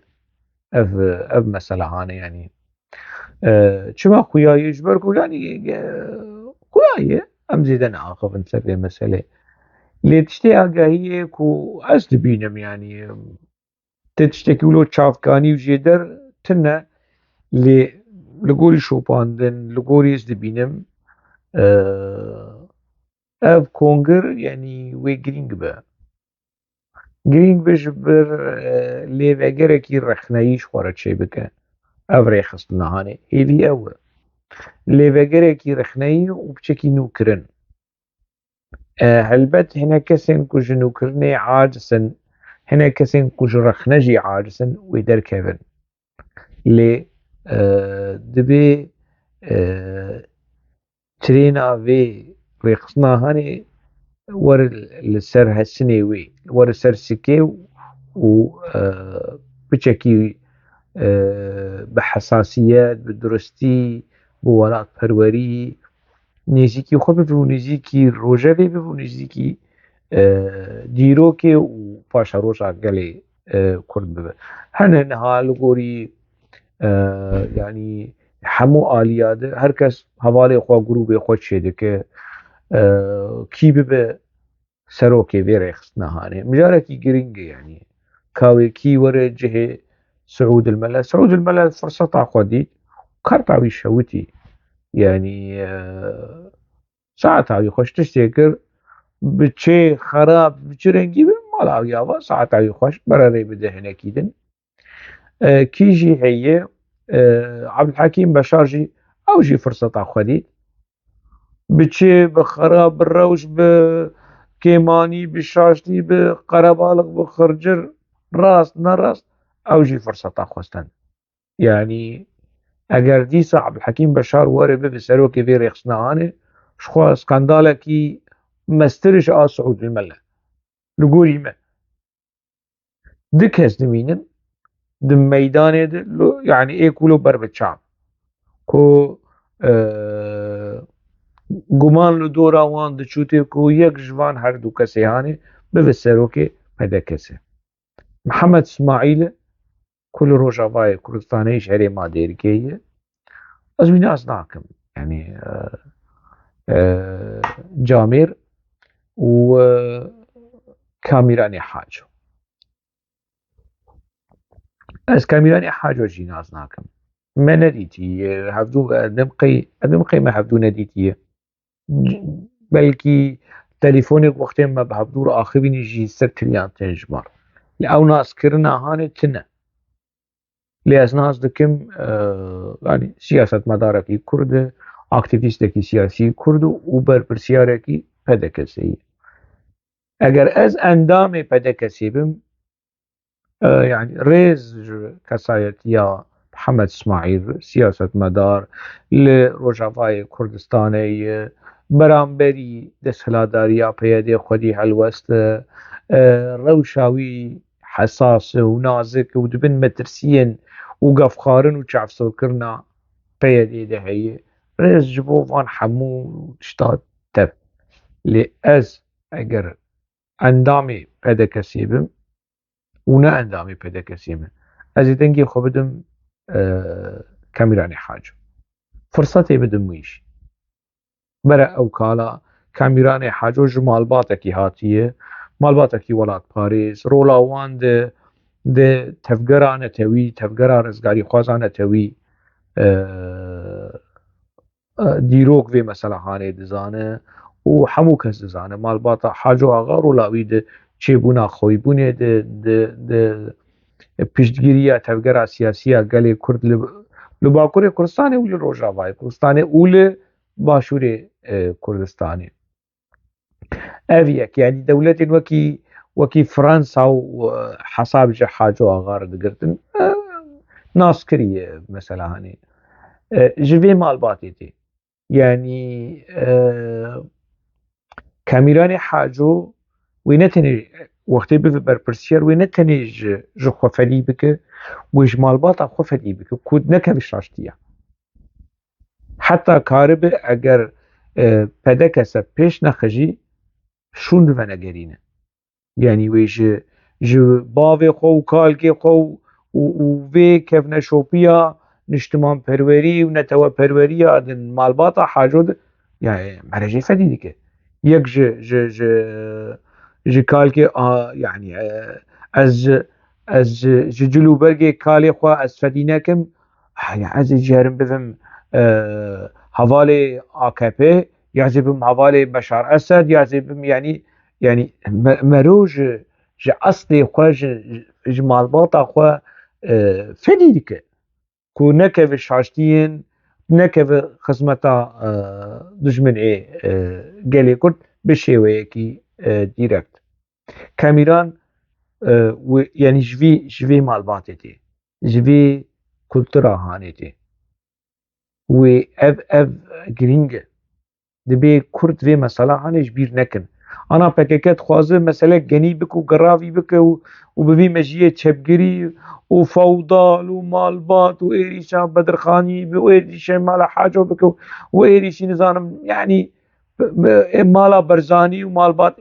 Ev, ev mesela hane, yanî, e, çima xuya ye? Ji ber ku, yanî, e, xuya ye. Em zêde neaxivin ser vê meselê. Lê tiştê agahiyê ku ez dibînim, yanî, tê tiştekî wilo çavkanî û jêder tune, lê li gorî şopandin, li gorî ez dibînim, e, ev kongir, yanî, wê girîng be. Girîng be ji ber, e, lêvegerekî rexneyî ji xwe re çêbike. Ev rêxistina hanê hêvî ew e. Lêvegerekî rexneyî û piçekî nûkirin. E, helbet hinek kesên ku ji nûkirinê aciz in, hinek kesên ku ji rexne jî aciz in, wê derkevin. Lê, e, divê, e, trêna vê rêxistina hanê were li ser hesinê wê, were ser sikê û, e, piçekî, e, bi hesasiyet, bi durustî, bi welatperwerî nêzîkî xwe bibe û nêzîkî rojevê bibe û nêzîkî, e, dîrokê û paşeroja gelê, e, Kurd bibe. Hene niha li gorî, e, yanî hemû aliya de her kes hevalê xwe, grûbê xwe çêdike, e, kî bibe serokê vê rêxistina hanê. Mijarekî girîng e, yanî ka wê kî were cihê Siûd el-Mele. Siûd el-Mele firseta xwe dît, karta wî şewitî. Yanî, e, saeta wî xweş tiştê kir, bi çê xerab, bi çi rengî be, mala wî ava, saeta wî xweş, bere rê bide hinekî din. E, kî jî heye, e, Abdulhekîm Beşar jî, ew jî firseta xwe dît. Bi çê, bi xerab, bi rewş, bi kêmanî, bi şaştî, bi qerebalix, bi xircir, rast, nerast, ew jî firseta xwe stend. Yanî, eger dîsa Abdulhekîm Beşar were bibe serokê vê rêxistina hanê, ji xwe skandalekî mestir ji a Siûd el-Mele. Li gorî me. Du kes dimînin di meydanê de, lo, yanî ê ku lo ber bi çav. Ku, e, guman li dora wan diçû tê ku yek ji van her du kesê hanê bibe serokê P D K S. Mihemed Smaîl e, ku li Rojavayê Kurdistanê ji herêma Dêrikê ye. Ez wî nas nakim. Yanî, e, e, Camêr û, e, Kamîranê Haco. Ez Kamîranê Haco jî nas nakim. Me nedîtî, e, hevdû, e, dem qey, dem qey me hevdû nedîtiye. Belkî telefonek wextê me bi hevdû re axivînî jî ser tiriyan tên ji me re. Lê ew naskirina hanê tune. Lê ez nas dikim, e, yanî siyasetmedarekî Kurd e, aktîvîstekî siyasî Kurd e û berpirsiyarek P D K S ye. Eger ez endamê P D K S bim, e, yanî rêz ji kesayetiya Mihemed Smaîl, siyasetmedar, li Rojavayê Kurdistanê ye, beramberî desthilatdariya P Y D'ê xwedî helwest e, e, rewşa wî hesas û nazik û di bin metirsiyên û gefxwarin û çavsorkirina P Y D'ê de heye. Rêz ji bo van hemû tişta tev. Lê ez eger endamê P D K S bim û ne endamê P D K S me, ez ê dengê xwe bidim, e, Kamîranê Haco. Firsetê bidim wî jî. Bere ew kala Kamîranê Haco ji malbatekî hatiye, malbatekî welatparêz, rola wan di, di tevgera netewî, tevgera rizgarîxwaza netewî, e, e, dîrok vê mesela hanê dizane û hemû kes dizane. Malbata Haco Axa rola wî di çêbûna xweyîbûnê, di, di, di piştgiriya tevgera siyasî ya gelê Kurd li, li Bakurê Kurdistanê û li Rojavayê Kurdistanê û li Başûrê, e, Kurdistanê. Ev yek, yanî dewletên wekî, wekî Fransa û, e, hesab ji Haco Axa re digirtin, e, nas kiriye mesela hanê. E, ji vê malbatê tê. Yanî, e, Kamîranê Haco wê ne tenê wextê bibe berpirsiyar, wê ne tenê ji, ji xwe fedî bike, wê ji malbata xwe fedî bike, ku nekeve şaştiya. Heta karibe eger, e, P D K S pêş nexe jî, şûn divenegerîne. Yanî wê ji, ji bavê xwe û kalkê xwe û, û, û vê kevneşopiya niştimanperwerî û neteweperweriya di malbata Haco de, yanî mere jê fedî dike. Yek ji, ji, ji, ji kalkê a, yanî, e, ez ji, ez ji, ji cil û bergê kalê xwe ez fedî nekim, ha, ya ez ê jî herim bibim, e, hevalê A K P, ya ez ê bim hevalê Beşar Esed, ya ez ê bim, yanî, yanî me-, mero ji, ji eslê xwe, ji, ji malbata xwe, e, fedî dike. Ku nekeve şaştiyên, nekeve xizmeta, e, dijminê, e, gelê Kurd bi şêweyekî, e, dîrekt. Kamîran, e, wê, yanî ji vî, ji vî malbatê tê, ji vî kultura hanê tê. Wê ev, ev girîng e. Dibê Kurd vê mesela hanê ji bîr nekin. Ana P K K dixwaze mesele genî bike û geravî bike û, û bi vî mejiyê çepgirî û fewdal û malbat û êrîşa Bedirxanî bi û êrîşa mala Haco bike û, û êrîşî nizanim, yanî, bi, bi, ê mala Berzanî û malbat.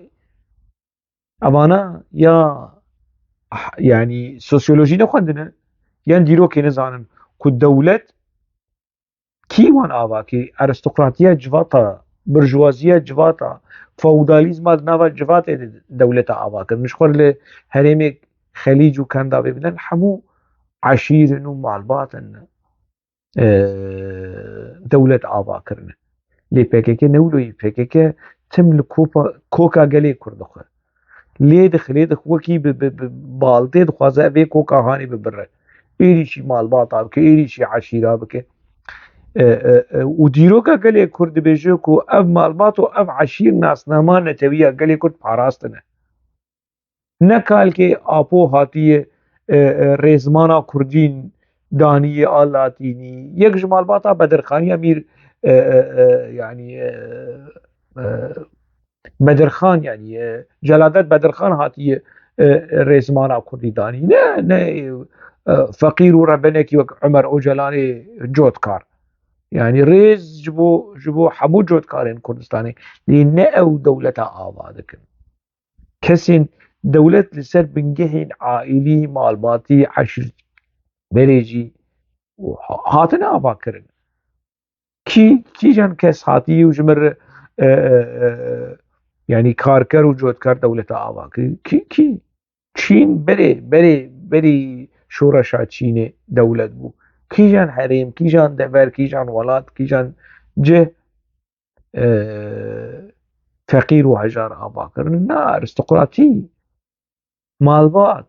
Evana ya, yanî, sosyolojî nexwendine, yan dîrokê nizanin ku dewlet kî wan ava kir, aristokratiya civata, burjuwaziya civata, feodalîzma di nava civatê de dewleta ava kir. Min ji xwe li herêmê Xelîc û Kenda vê bidin, hemû eşîr in û malbat in, e, dewlet ava kirine. Lê P K K ne wilo ye, P K K tim li kopa, koka gelê Kurd dixwe. Lê dix, lê dix wekî bi, bi, bi baldê dixwaze vê koka hanê bibire. Êrîşî malbata bike, êrîşî eşîra bike. E, e, e, û dîroka gelê Kurd dibêje ku ev malbat û ev eşîr nasnama netewiya gelê Kurd parastine. Ne kalkê Apo hatiye, e, e, rêzmana Kurdîn daniye a Latînî. Yek ji malbata Bedirxaniya Mîr, e, e, e, yanî, e, e, Bedirxan, yanî, e, Celadet Bedirxan hatiye, e, rêzmana Kurdî danî. Ne, ne, e, feqîr û rebenekî wek Omer Ocalanê cotkar. Yanî rêz ji bo, ji bo hemû cotkarên Kurdistanê. Lê ne ew dewleta ava dikin. Kesên dewlet li ser bingehên aîlî, malbatî, eşîr, berê jî û ha-, hatine ava kirin. Kî, kîjan kes hatiye û ji min re, e, e, e, yanî karker û cotkar dewleta ava kirî? Kî, kî? Çîn berê, berê, berî şoreşa Çînê dewlet bû. Kîjan herêm, kîjan dever, kîjan welat, kîjan cih, e, feqîr û hejar ava kirin? Na, aristokratî. Malbat,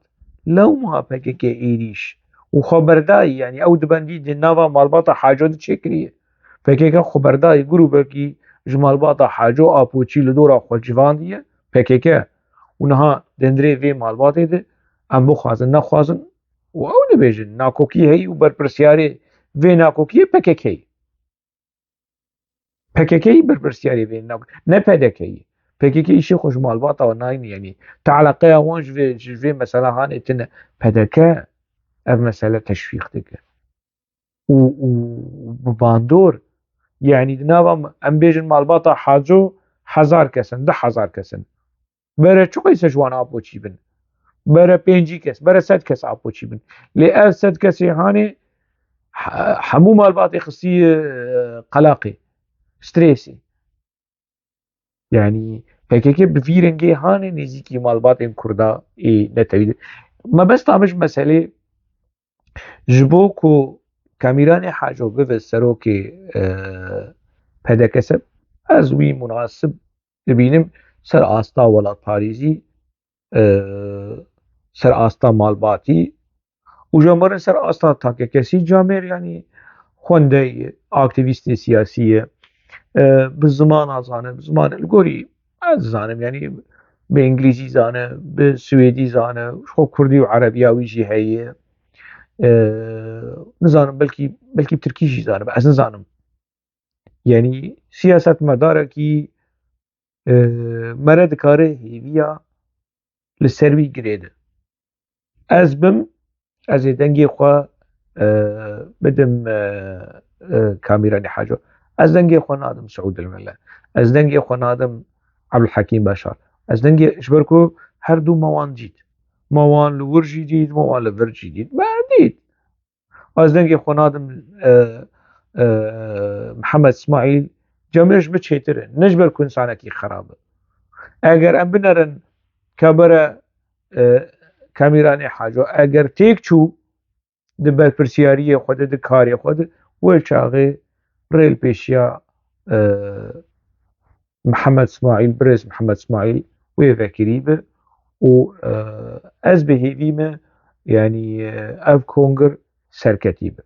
lewma P K K êrîş û xweberdayî, yanî ew dibendî di nava malbata Haco de çêkiriye. P K K xweberdayî grûbekî ji malbata Haco Apoçî li dora xwe civandiye, P K K. Û niha di hundirê vê malbatê de em bixwazin, nexwazin û ew dibêjin, nakokî heye û berpirsiyarê vê nakokiyê P K K ye. P K K berpirsiyarê vê nak-, ne P D K ye. P K K îşê xwe ji malbata we nayne, yanî, te eleqeya wan ji vê, ji vê mesela hanê tine. P D K ev mesele teşwîq dike. Û, û bi bandor, yanî, di nava, em bêjin malbata Haco hezar kes in, du hezar kes in. Bere çi qeyse ji wan Apoçî bin? Bere pêncî kes, bere sed kes Apoçî bin. Lê ev sed kesê hanê he-, hemû malbatê xistî, e, qelaqê, strêsê. Yanî P K K bi vî rengê hanê nêzîkî malbatên Kurda ê netewî de. Mebesta min ji meselê ji bo ku Kamîranê Haco bibe serokê, e, P D K S, ez wî munasib dibînim ser asta welatparêzî, e, ser asta malbatî û ji wan re ser asta takekesî camêr, yanî xwendeyê, aktîvîstê siyasî ye. E, bi zimana zane, bi zimanê li gorî ez zanim, yanî bi îngilîzî zane, bi swêdî zane, ji xwe kurdî û erebiya wî jî heye. E, nizanim, belkî, belkî bi tirkî jî zane, ez nizanim. Yanî siyasetmedarekî, e, mere dikare hêviya li ser wî girêde. Ez bim, ez ê dengê xwe, e, bidim, e, e, Kamîranê Haco. Ez dengê xwe nadim Siûd Elmele. Ez dengê xwe nadim Ebdulhekîm Beşar. Ez dengê, ji ber ku her du me wan dît. Me wan li wir jî dît, me wan li vir jî dît. Me dît. Ez dengê xwe nadim, e, e, Mihemed Smaîl, Cemêr ji min çêtir e. Ne ji ber ku însanekî xerab e. Eger em binerin kebere, e, Kamîranê Haco, eger têk çû di berpirsiyariyê xwe de, di karê xwe de, wê çaxê rê li pêşiya, e, Mihemed Smaîl, birêz Mihemed Smaîl wê vekirî bi û, e, ez bi hêvî me, yanî, e, ev kongir serketî bi.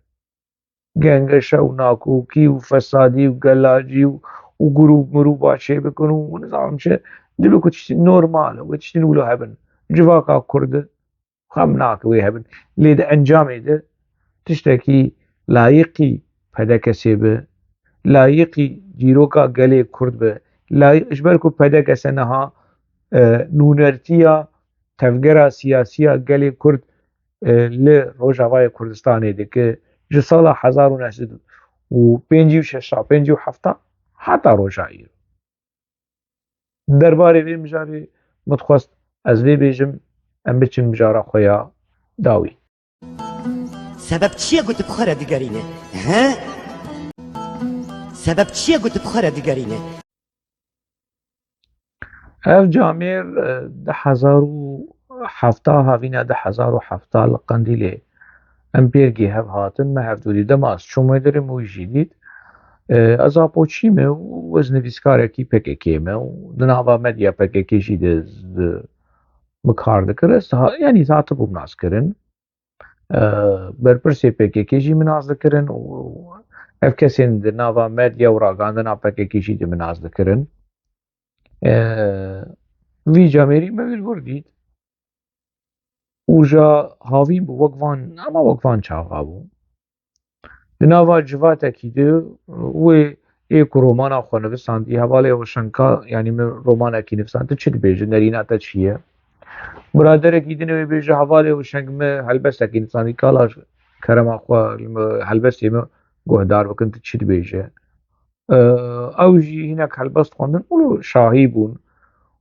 Gengeşe û nakokî û fesadî û gelacî û, û grûb mirûba çêbikin û nizanim çi, dibe ku tiştî normal e, wê tiştî wilo hebin. Civaka Kurd e, xem nake wê hebin. Lê di encamê de tiştekî layiqî P D K S bi, layiqî dîroka gelê Kurd bi, layiq, ji ber ku P D K S niha, e, nûnertiya tevgera siyasiya gelê Kurd, e, li Rojavayê Kurdistanê dike, ji sala hezar û neh sed û pêncî û şeş, pêncî û heft heta roja îro. Derbarê vê mijarê min dixwest ez vê bêjim, em biçin mijara xwe ya dawî. Sebeb çi ye ku tu bi xwe re digerîne? He? Sebeb çi ye ku tu bi xwe re digerîne? Ev camêr, e, du hezar û hevdeh, havîna du hezar û hevdeh li Qendîlê em pêrgî hev hatin, me hevdû dît. Dema ez çûm wê derê, min wî jî dît. E, ez apoçî me û ez nivîskarekî P K K me û di nava medya P K K jî de, de bi kar dikir. Ez ha-, yanî hatibûm naskirin. E, berpirsê P K K jî min nas dikirin û ev kesên di nava medya û ragandina P K K jî di min nas dikirin. E, vî camêrî me wî li wir dît. Û ja havîn bû, wek van, ama wek van çaxa bû. Di nava civatekî de wê ê ku romana xwe nivisandî, hevalê ew şenka, yanî min romanekî nivisand, tu çi dibêjî, nerîna te çi ye? Biraderekî din wê bêje, hevalê ew şeng min helbestekî nivisandî, kala ji kerema xwe li min helbestê min guhdar bikin, tu çi dibêje? Ew jî hinek helbest xwendin û şahî bûn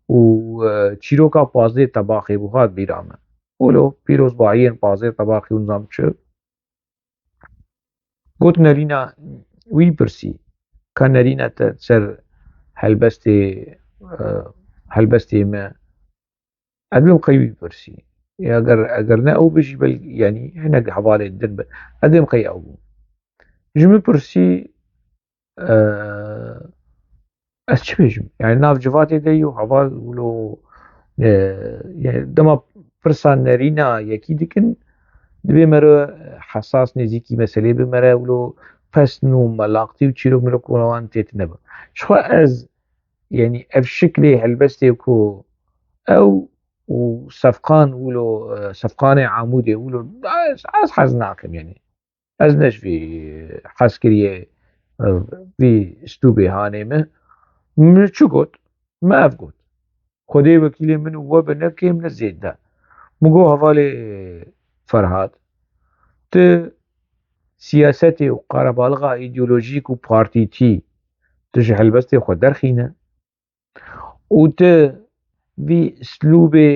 û, e, çîroka pazdeh tebaxê bû, hat bîra min. Û lo pîrozbahiyên pazdeh tebaxê û nizam çi. Got nerîna wî pirsî, ka nerîna te ser helbestê, e, helbestê me? Ez bêm qey wî pirsî. Ya eger, eger ne ew bijî, bel, yanî hinek hevalên din bi. Ez bêm qey ew bû. Ji min pirsî, e, ez çi bêjim? Yanî nav civatê de yû heval wilo, e, yanî dema pirsa nerîna yekî dikin, dibê mere hesas nêzîkî meselê bi, mere wilo pesn û melaqtî û çîrok mirok wan têt nebe. Ji xwe ez, yanî ev şiklê helbestê ku ew û Sefqan wilo, e, Sefqanê Amûdê wilo, ez, ez hez nakim, yanî. Ez ne ji vî hezkiriyê, e, vî stûbê hanê me. Min çi got? Me ev got. Xwedê wekîlê min û we bi ne kêm ne zêde. Min got, hevalê Ferhat, tu siyasetê û qerebalixa îdeolojîk û partîtî, tu ji helbestê xwe derxîne. Û tu vî îslûbê,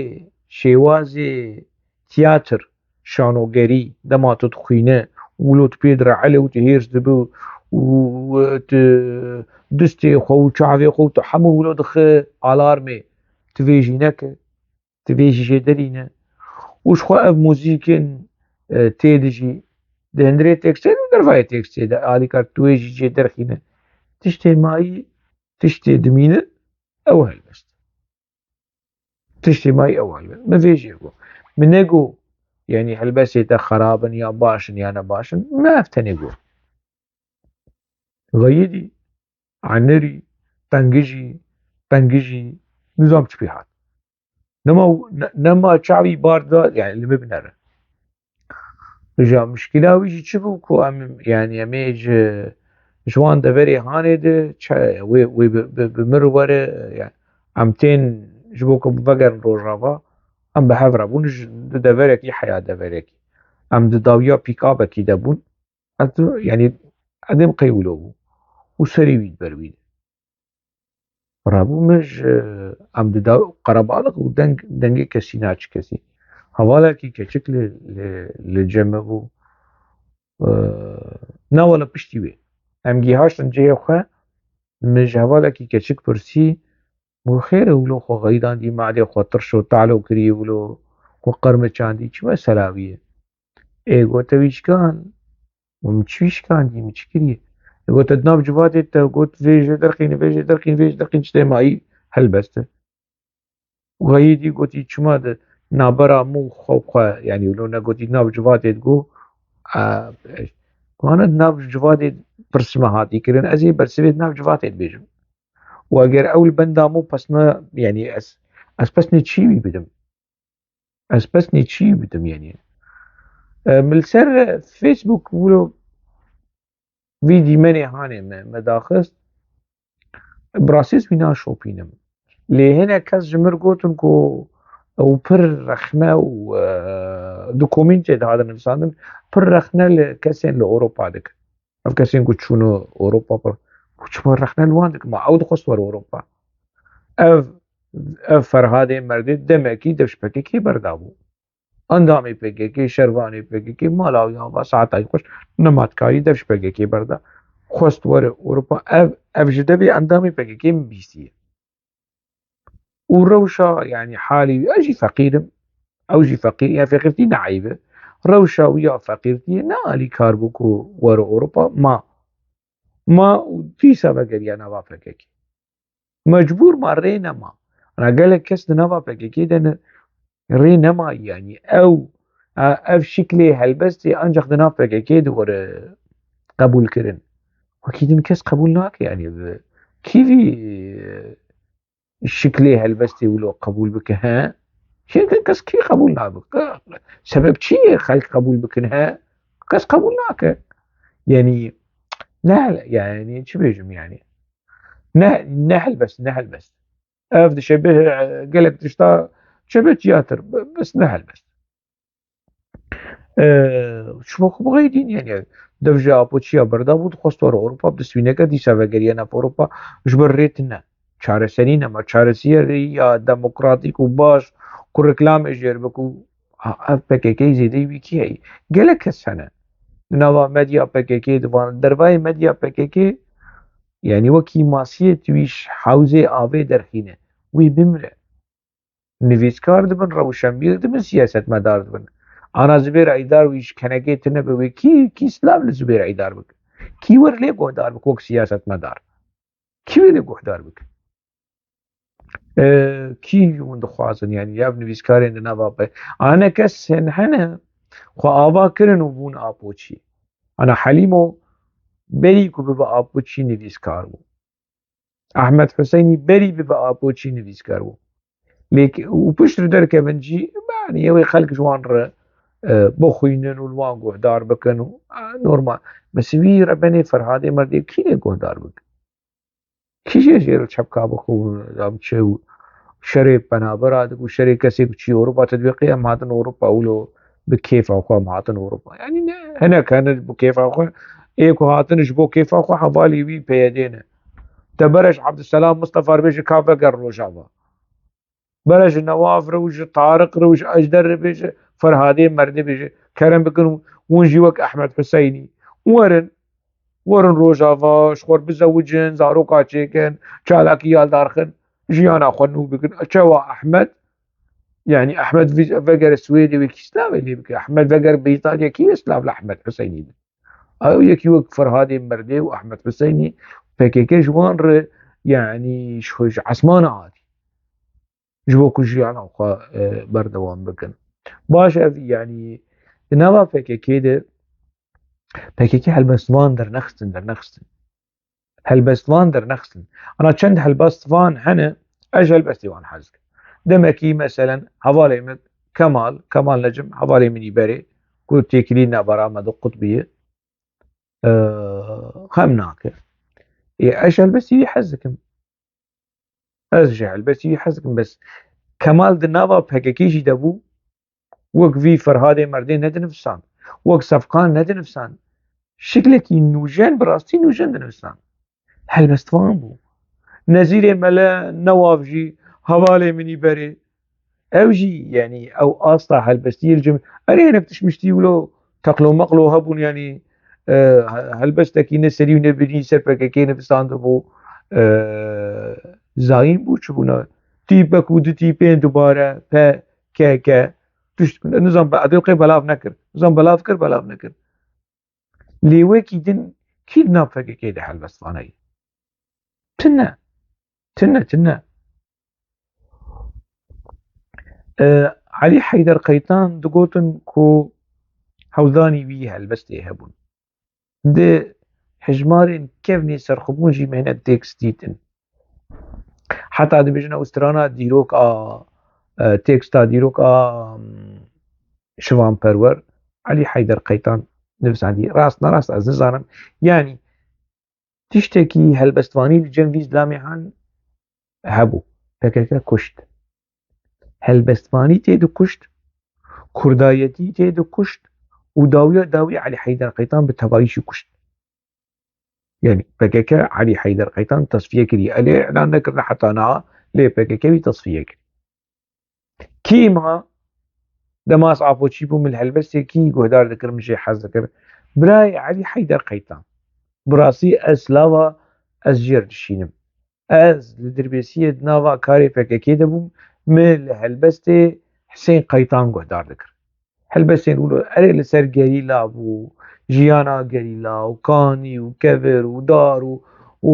şêwazê tiyatir, şanogerî, dema tu dixwîne, wilo tu pê direele û tu hêrs dibi û tu distê xwe û çavê xwe û tu hemû wilo dixe alarmê, tu vê jî neke, tu vê jî jê derîne. Û ji xwe ev muzîkên, e, tê de jî di hundirê tekstê de û dervayê tekstê de alîkar tu wê jî jê derxîne. Tiştê mayî, tiştê dimîne, ew helbest. Tiştê mayî ew helbest. Min vê jê got. Min negot, yanî helbestê te xerab in ya baş in ya ne baş in. Min ev tenê got. Xeyidî, enerî, tengijî, tengijî, nizam çi pê hat. Nema, ne-, nema çavî bar da, yanî li min binere. Ja mişkila wî jî çi bû ku em, yanî em ê ji Ji wan deverê hanê de çi, wê, wê bi, bi, bi mir were, yani, em tên ji bo ku vegerin Rojava, em bi hev re bûn, ji, di deverekî heya deverekî. Em di dawiya pîkabekî de bûn. Ez tu, yani, edêm qey wilo bû. Û serî wî di ber wî de. Rabû min ji, em di daw-, qerebalix û deng, dengê kesî naçi kesî. Hevalekî keçik li, li, li cem me bû. Eee, na wele piştî wê. Em gihaştin cihê xwe, min ji hevalekî keçik pirsî, got, "Xêr e wilo xwe xeyidandî, madê xwe tirş û talo kirî wilo, xwe qirmiçandî, çi mesela wî ye?" Ê, gote wî şikan. Min çi şikandî, min çi kiriye? Gote, di nav civatê te, got, vê jê derxîne, vê jê derxîne, vê jê derxîne, çi dê mayî helbest e. Û heyî dî gotî, çima di nabera min û xwe, xwe, yani, wilo negotî, di nav civatê digo, a, wana di nav civatê pirs me hatî kirin, ez ê bersivê di nav civatê dibêjim. Û eger ew li benda min pes ne, yani, ez, ez pes ne çî wî bidim. Ez pes ne çî bidim, yani. E, min li ser Facebook wilo vî dîmenê hanê me, me daxist. Bi rastî ez wî naşopînim. Lê hinek kes ji mir gotin ku ew pir rexne û, e, di komîntê de hate nivîsandin, pir rexne li kesên li Ewropa dikin. Ev kesên ku çûne Ewropa pir, ku çima rexne li wan dikin? Ma ew dixwest were Ewropa. Ev, ev Ferhadê merdê demekî dev ji P K K berdabû. Endamê P K K, şervanê P K K, mala wî ava saetayî xweş nema dikarî dev ji P K K berda. Xwest were Ewropa. Ev, ev ji devê endamê P K K min bîstiye. Û rewşa, yani, halî wî, ez jî feqîr im. Ew jî feqîr, ya feqîrtî ne eyb e. Rewşa wî ya feqîrtiyê ne alîkar bû ku were Ewropa, ma. Ma û dîsa vegeriya nava P K K. Mecbûr ma, rê nema. Ana gelek kes di nava P K K de ne, rê nema, yani ew, a, ev şiklê helbestê ancak di nav P K K de were qebûl kirin. Wekî din kes qebûl nake, yani bi kî vî, e, şiklê helbestê wilo qebûl bike, he? Kî kes kî qebûl nabike? Sebeb çi ye xelk qebûl bikin, he? Kes qebûl nake. Yani, ne, yani, çi bêjim yani? Ne, ne helbest, ne helbest. Ev dişe bi, gelek tişta çi bi tiyatir, bi-, bes ne helbest. Ee, çima ku bixeydîn, yani, dev ji apoçiya berda bû, dixwest were Ewropa, bi destwî neke, dîsa vegeriye nav Ewropa, ji ber rê tune. Çareserî nema, çareserî ya demokratîk û baş, ku reklamê jêr bik û, ha, ev P K K zêdeyî wî kî heyî? Gelek kes hene. Di nava medya P K K de van, dervayê medya P K K, yani wekî masiyê tu wî ji hewzê avê derxîne, wî bimire. Nivîskar dibin, rewşenbîr dibin, siyasetmedar dibin. Ana Zubêr Eydar wî ji kenekê tune be wê kî, kî silav li Zubêr Eydar bike? Kî wer lê guhdar bike wek siyasetmedar? Kî wê lê guhdar bike? Ee, kî hûn dixwazin, yani, ya nivîskarên di nava be? Ana kes hene, xwe ava kirin û bûn apoçî. Ana Helîmo berî ku bibe apoçî nivîskar bû. Ehmed Huseynî berî bibe apoçî nivîskar bû. Lê k-, û pişt re derkevin jî, yani, ew ê xelk ji wan re, e, bixwînin û li wan guhdar bikin û, e, normal. Bes wî rebenê Ferhadê merdê kî lê guhdar bikin? Kî jê jê re çepka bixwe û, ya biçe û şerê penabera dik û şerê kesê ku çî Ewropa, te dibê qey em hatin Ewropa wilo bi kêfa xwe em hatin Ewropa. Yani ne, hinek hene bi kêfa xwe, ê ku hatin ji bo kêfa xwe hevalî wî P Y D ne. Te bere ji Abdulselam Mustafa re bêje ka veger Rojava. Bere ji Newaf re û ji Tariq re û ji Ejder re bêje, Ferhadê merdê bêje. Kerem bikin û hûn jî wek Ehmed Huseynî werin, werin Rojava, ji xwe re bizewicin, zaroka çêkin, çalakî ya li dar xin, jiyana xwe nû bikin. Çawa Ehmed? Yani Ehmed vî-, vegere Swêdê wê kî slavê lê bike? Ehmed vegere Brîtanya kî wê slav li Ehmed Huseynî bike? Ew yekî wek Ferhadê merdê û Ehmed Huseynî P K K ji wan re, yani, ji, ji esmana hatî. Ji bo ku jiyana xwe, e, berdewam bikin. Baş ev, yani, di nava P K K de P K K helbestvan dernexistin, dernexistin. Helbestvan dernexistin. Ana çend helbestvan hene, ez ji helbestê wan hez dikim. Demekî, meselen, hevalê min Kemal, Kemal Necim, hevalê min î berê, ku têkilî navbera me de Qutbî ye. Ee, xem nake. Ê, ez ji helbestî wî hez dikim. Ez ji helbestî wî hez dikim, bes Kemal di nava P K K jî de bû, wek vî Ferhadê Merdê nedinivîsand, wek Sefqan nedinivîsand. Şiklekî nûjen, bi rastî nûjen dinivîsand. Helbestvan bû. Nezîrê Mele Newav jî hevalê min î berê. Ew jî, yanî ew asta helbestiyê li cem-, erê hinek tişt miştî wilo teqlo meqlo hebûn, yanî, e, he-, helbestekî ne serî û ne binî ser P K K nivîsandibû, e, zayîn bû, çi bûna? Tîpek û du tîpên dubare, P K K. Tişt, nizam be-, edil qey belav nekir. Nizam belav kir, belav nekir. Lê wekî din kî di nav P K K de helbestvaneyî? Tune. Tune, tune. E, Elî Heyder Qeytan digotin ku hewldanî wî helbestê hebûn. Di hejmarên kevnê serxwebûn jî me hinek têkst dîtin. Heta dibêjin ew strana dîrok a, e, têksta dîrok a, mm, Şivan Perwer, Elî Heyder Qeytan nivîsandî. Rast nerast ez nizanim. Yanî tiştekî helbestvanî li cem vî zilamê han hebû. P K K kuşt. Helbestvanî tê dikuşt, kurdayetî tê dikuşt û dawiya dawî Elî Heyder Qeytan bi tevayî jî kuşt. Yanî P K K Elî Heyder Qeytan tesfiye kiriye. Elê îlan nekirine heta niha, lê P K K wî tesfiye kir. Kî ma Demas Apoçî bû, min li helbestê kî guhdar dikir, min jê hez dikir? Birayê Elî Heyder Qeytan. Bi rastî ez lava ez jêr dişînim. Ez li Dirbêsiyê di nava karê P K K de bûm, min li helbestê Hisên Qeytan guhdar dikir. Helbestên wilo erê li ser gerîla bû, jiyana gerîla û kanî û kevir û dar û, û,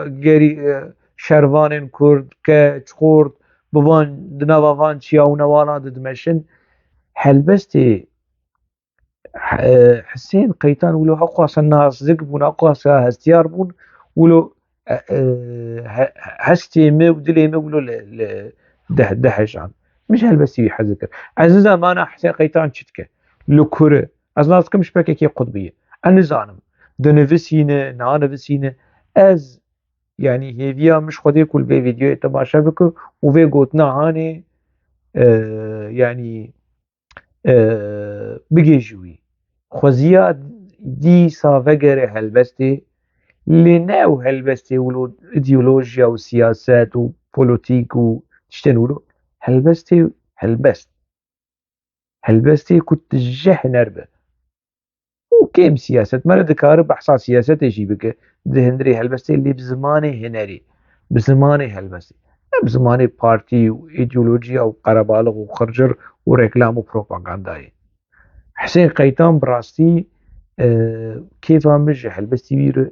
e, gerî-, e, şervanên kurd, keç, xort, bi van, di nava van çiya û newalan de dimeşin. Helbestê, e, Hisên Qeytan wilo heqwasa nazik bûn, heqwasa hestiyar bûn, wilo, e, e, he-, hestê me û dilê me wilo li, li deh, deh hejan. Min ji helbestî wî hez dikir. Ez nizanim mana Hisên Qeytan çi dike. Li kur e. Ez nas dikim ji P K K qutbî ye. Ez nizanim. Dinivisîne, nanivisîne. Ez, yanî hêviya min ji Xwedê ku li vê vîdeoyê temaşe bike û vê gotina hanê, e, yanî, e, bigêjî wî. Xweziya dîsa vegere helbestê, lê ne ew helbestê wilo îdeolojiya û siyaset û polîtîk û tiştên wilo. Helbestê, helbest. Helbestê ku tije huner be. Û kêm siyaset. Mere dikare behsa siyasetê jî bike. Di hundirê helbestê, lê bi zimanê hunerê. Bi zimanê helbestê. Ne bi zimanê partî û îdeolojiya û qerebalix û xircir û reklam û propagandayê. Hisên Qeytan bi rastî, e, kêfa min ji helbestî wî re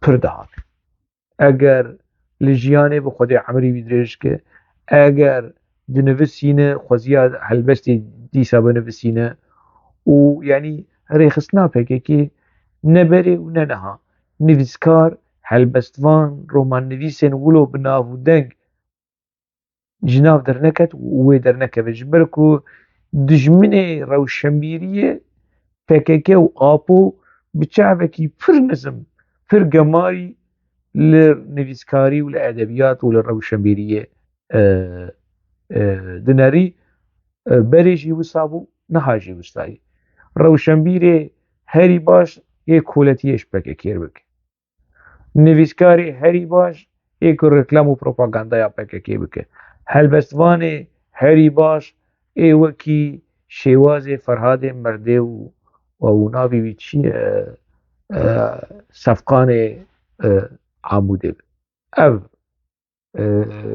pir dihat. Eger li jiyanê bi Xwedê emrî wî dirêj ke, eger dinivisîne, xweziya helbestê dîsa binivisîne û, yanî, rêxistina P K K ne berê û ne niha nivîskar, helbestvan, romannivîsên wilo bi nav û deng ji nav derneket û wê dernekeve, ji ber ku dijminê rewşenbîriyê P K K û Apo bi çavekî pir nizm, pir gemarî li nivîskarî û li edebiyat û li rewşenbîriyê, e, e, dinerî, e, berê jî wisa bû, niha jî wisa ye. Rewşenbîrê herî baş ê koletiyê ji P K K bike. Nivîskarê herî baş ê ku reklam û propagandaya P K K bike. Helbestvanê herî baş ê wekî Şêwazê Ferhadê Merdê û, û navê wî çi ye? E, Sefqanê, e, Amûdê be. Ev, e,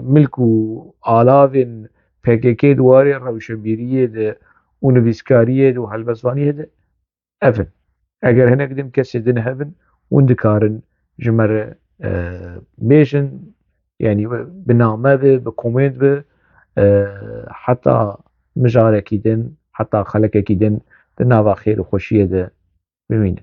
milk û alavên P K K di warê rewşenbîriyê de û nivîskariyê de û helbestvaniyê de ev in. Eger hinek din kesê din hebin, hûn dikarin ji me re, e, bêjin, yanî bi name be, bi komênt be, e, heta mijarekî din, heta xelekekî din di nava xêr û xweşiyê de bimînin.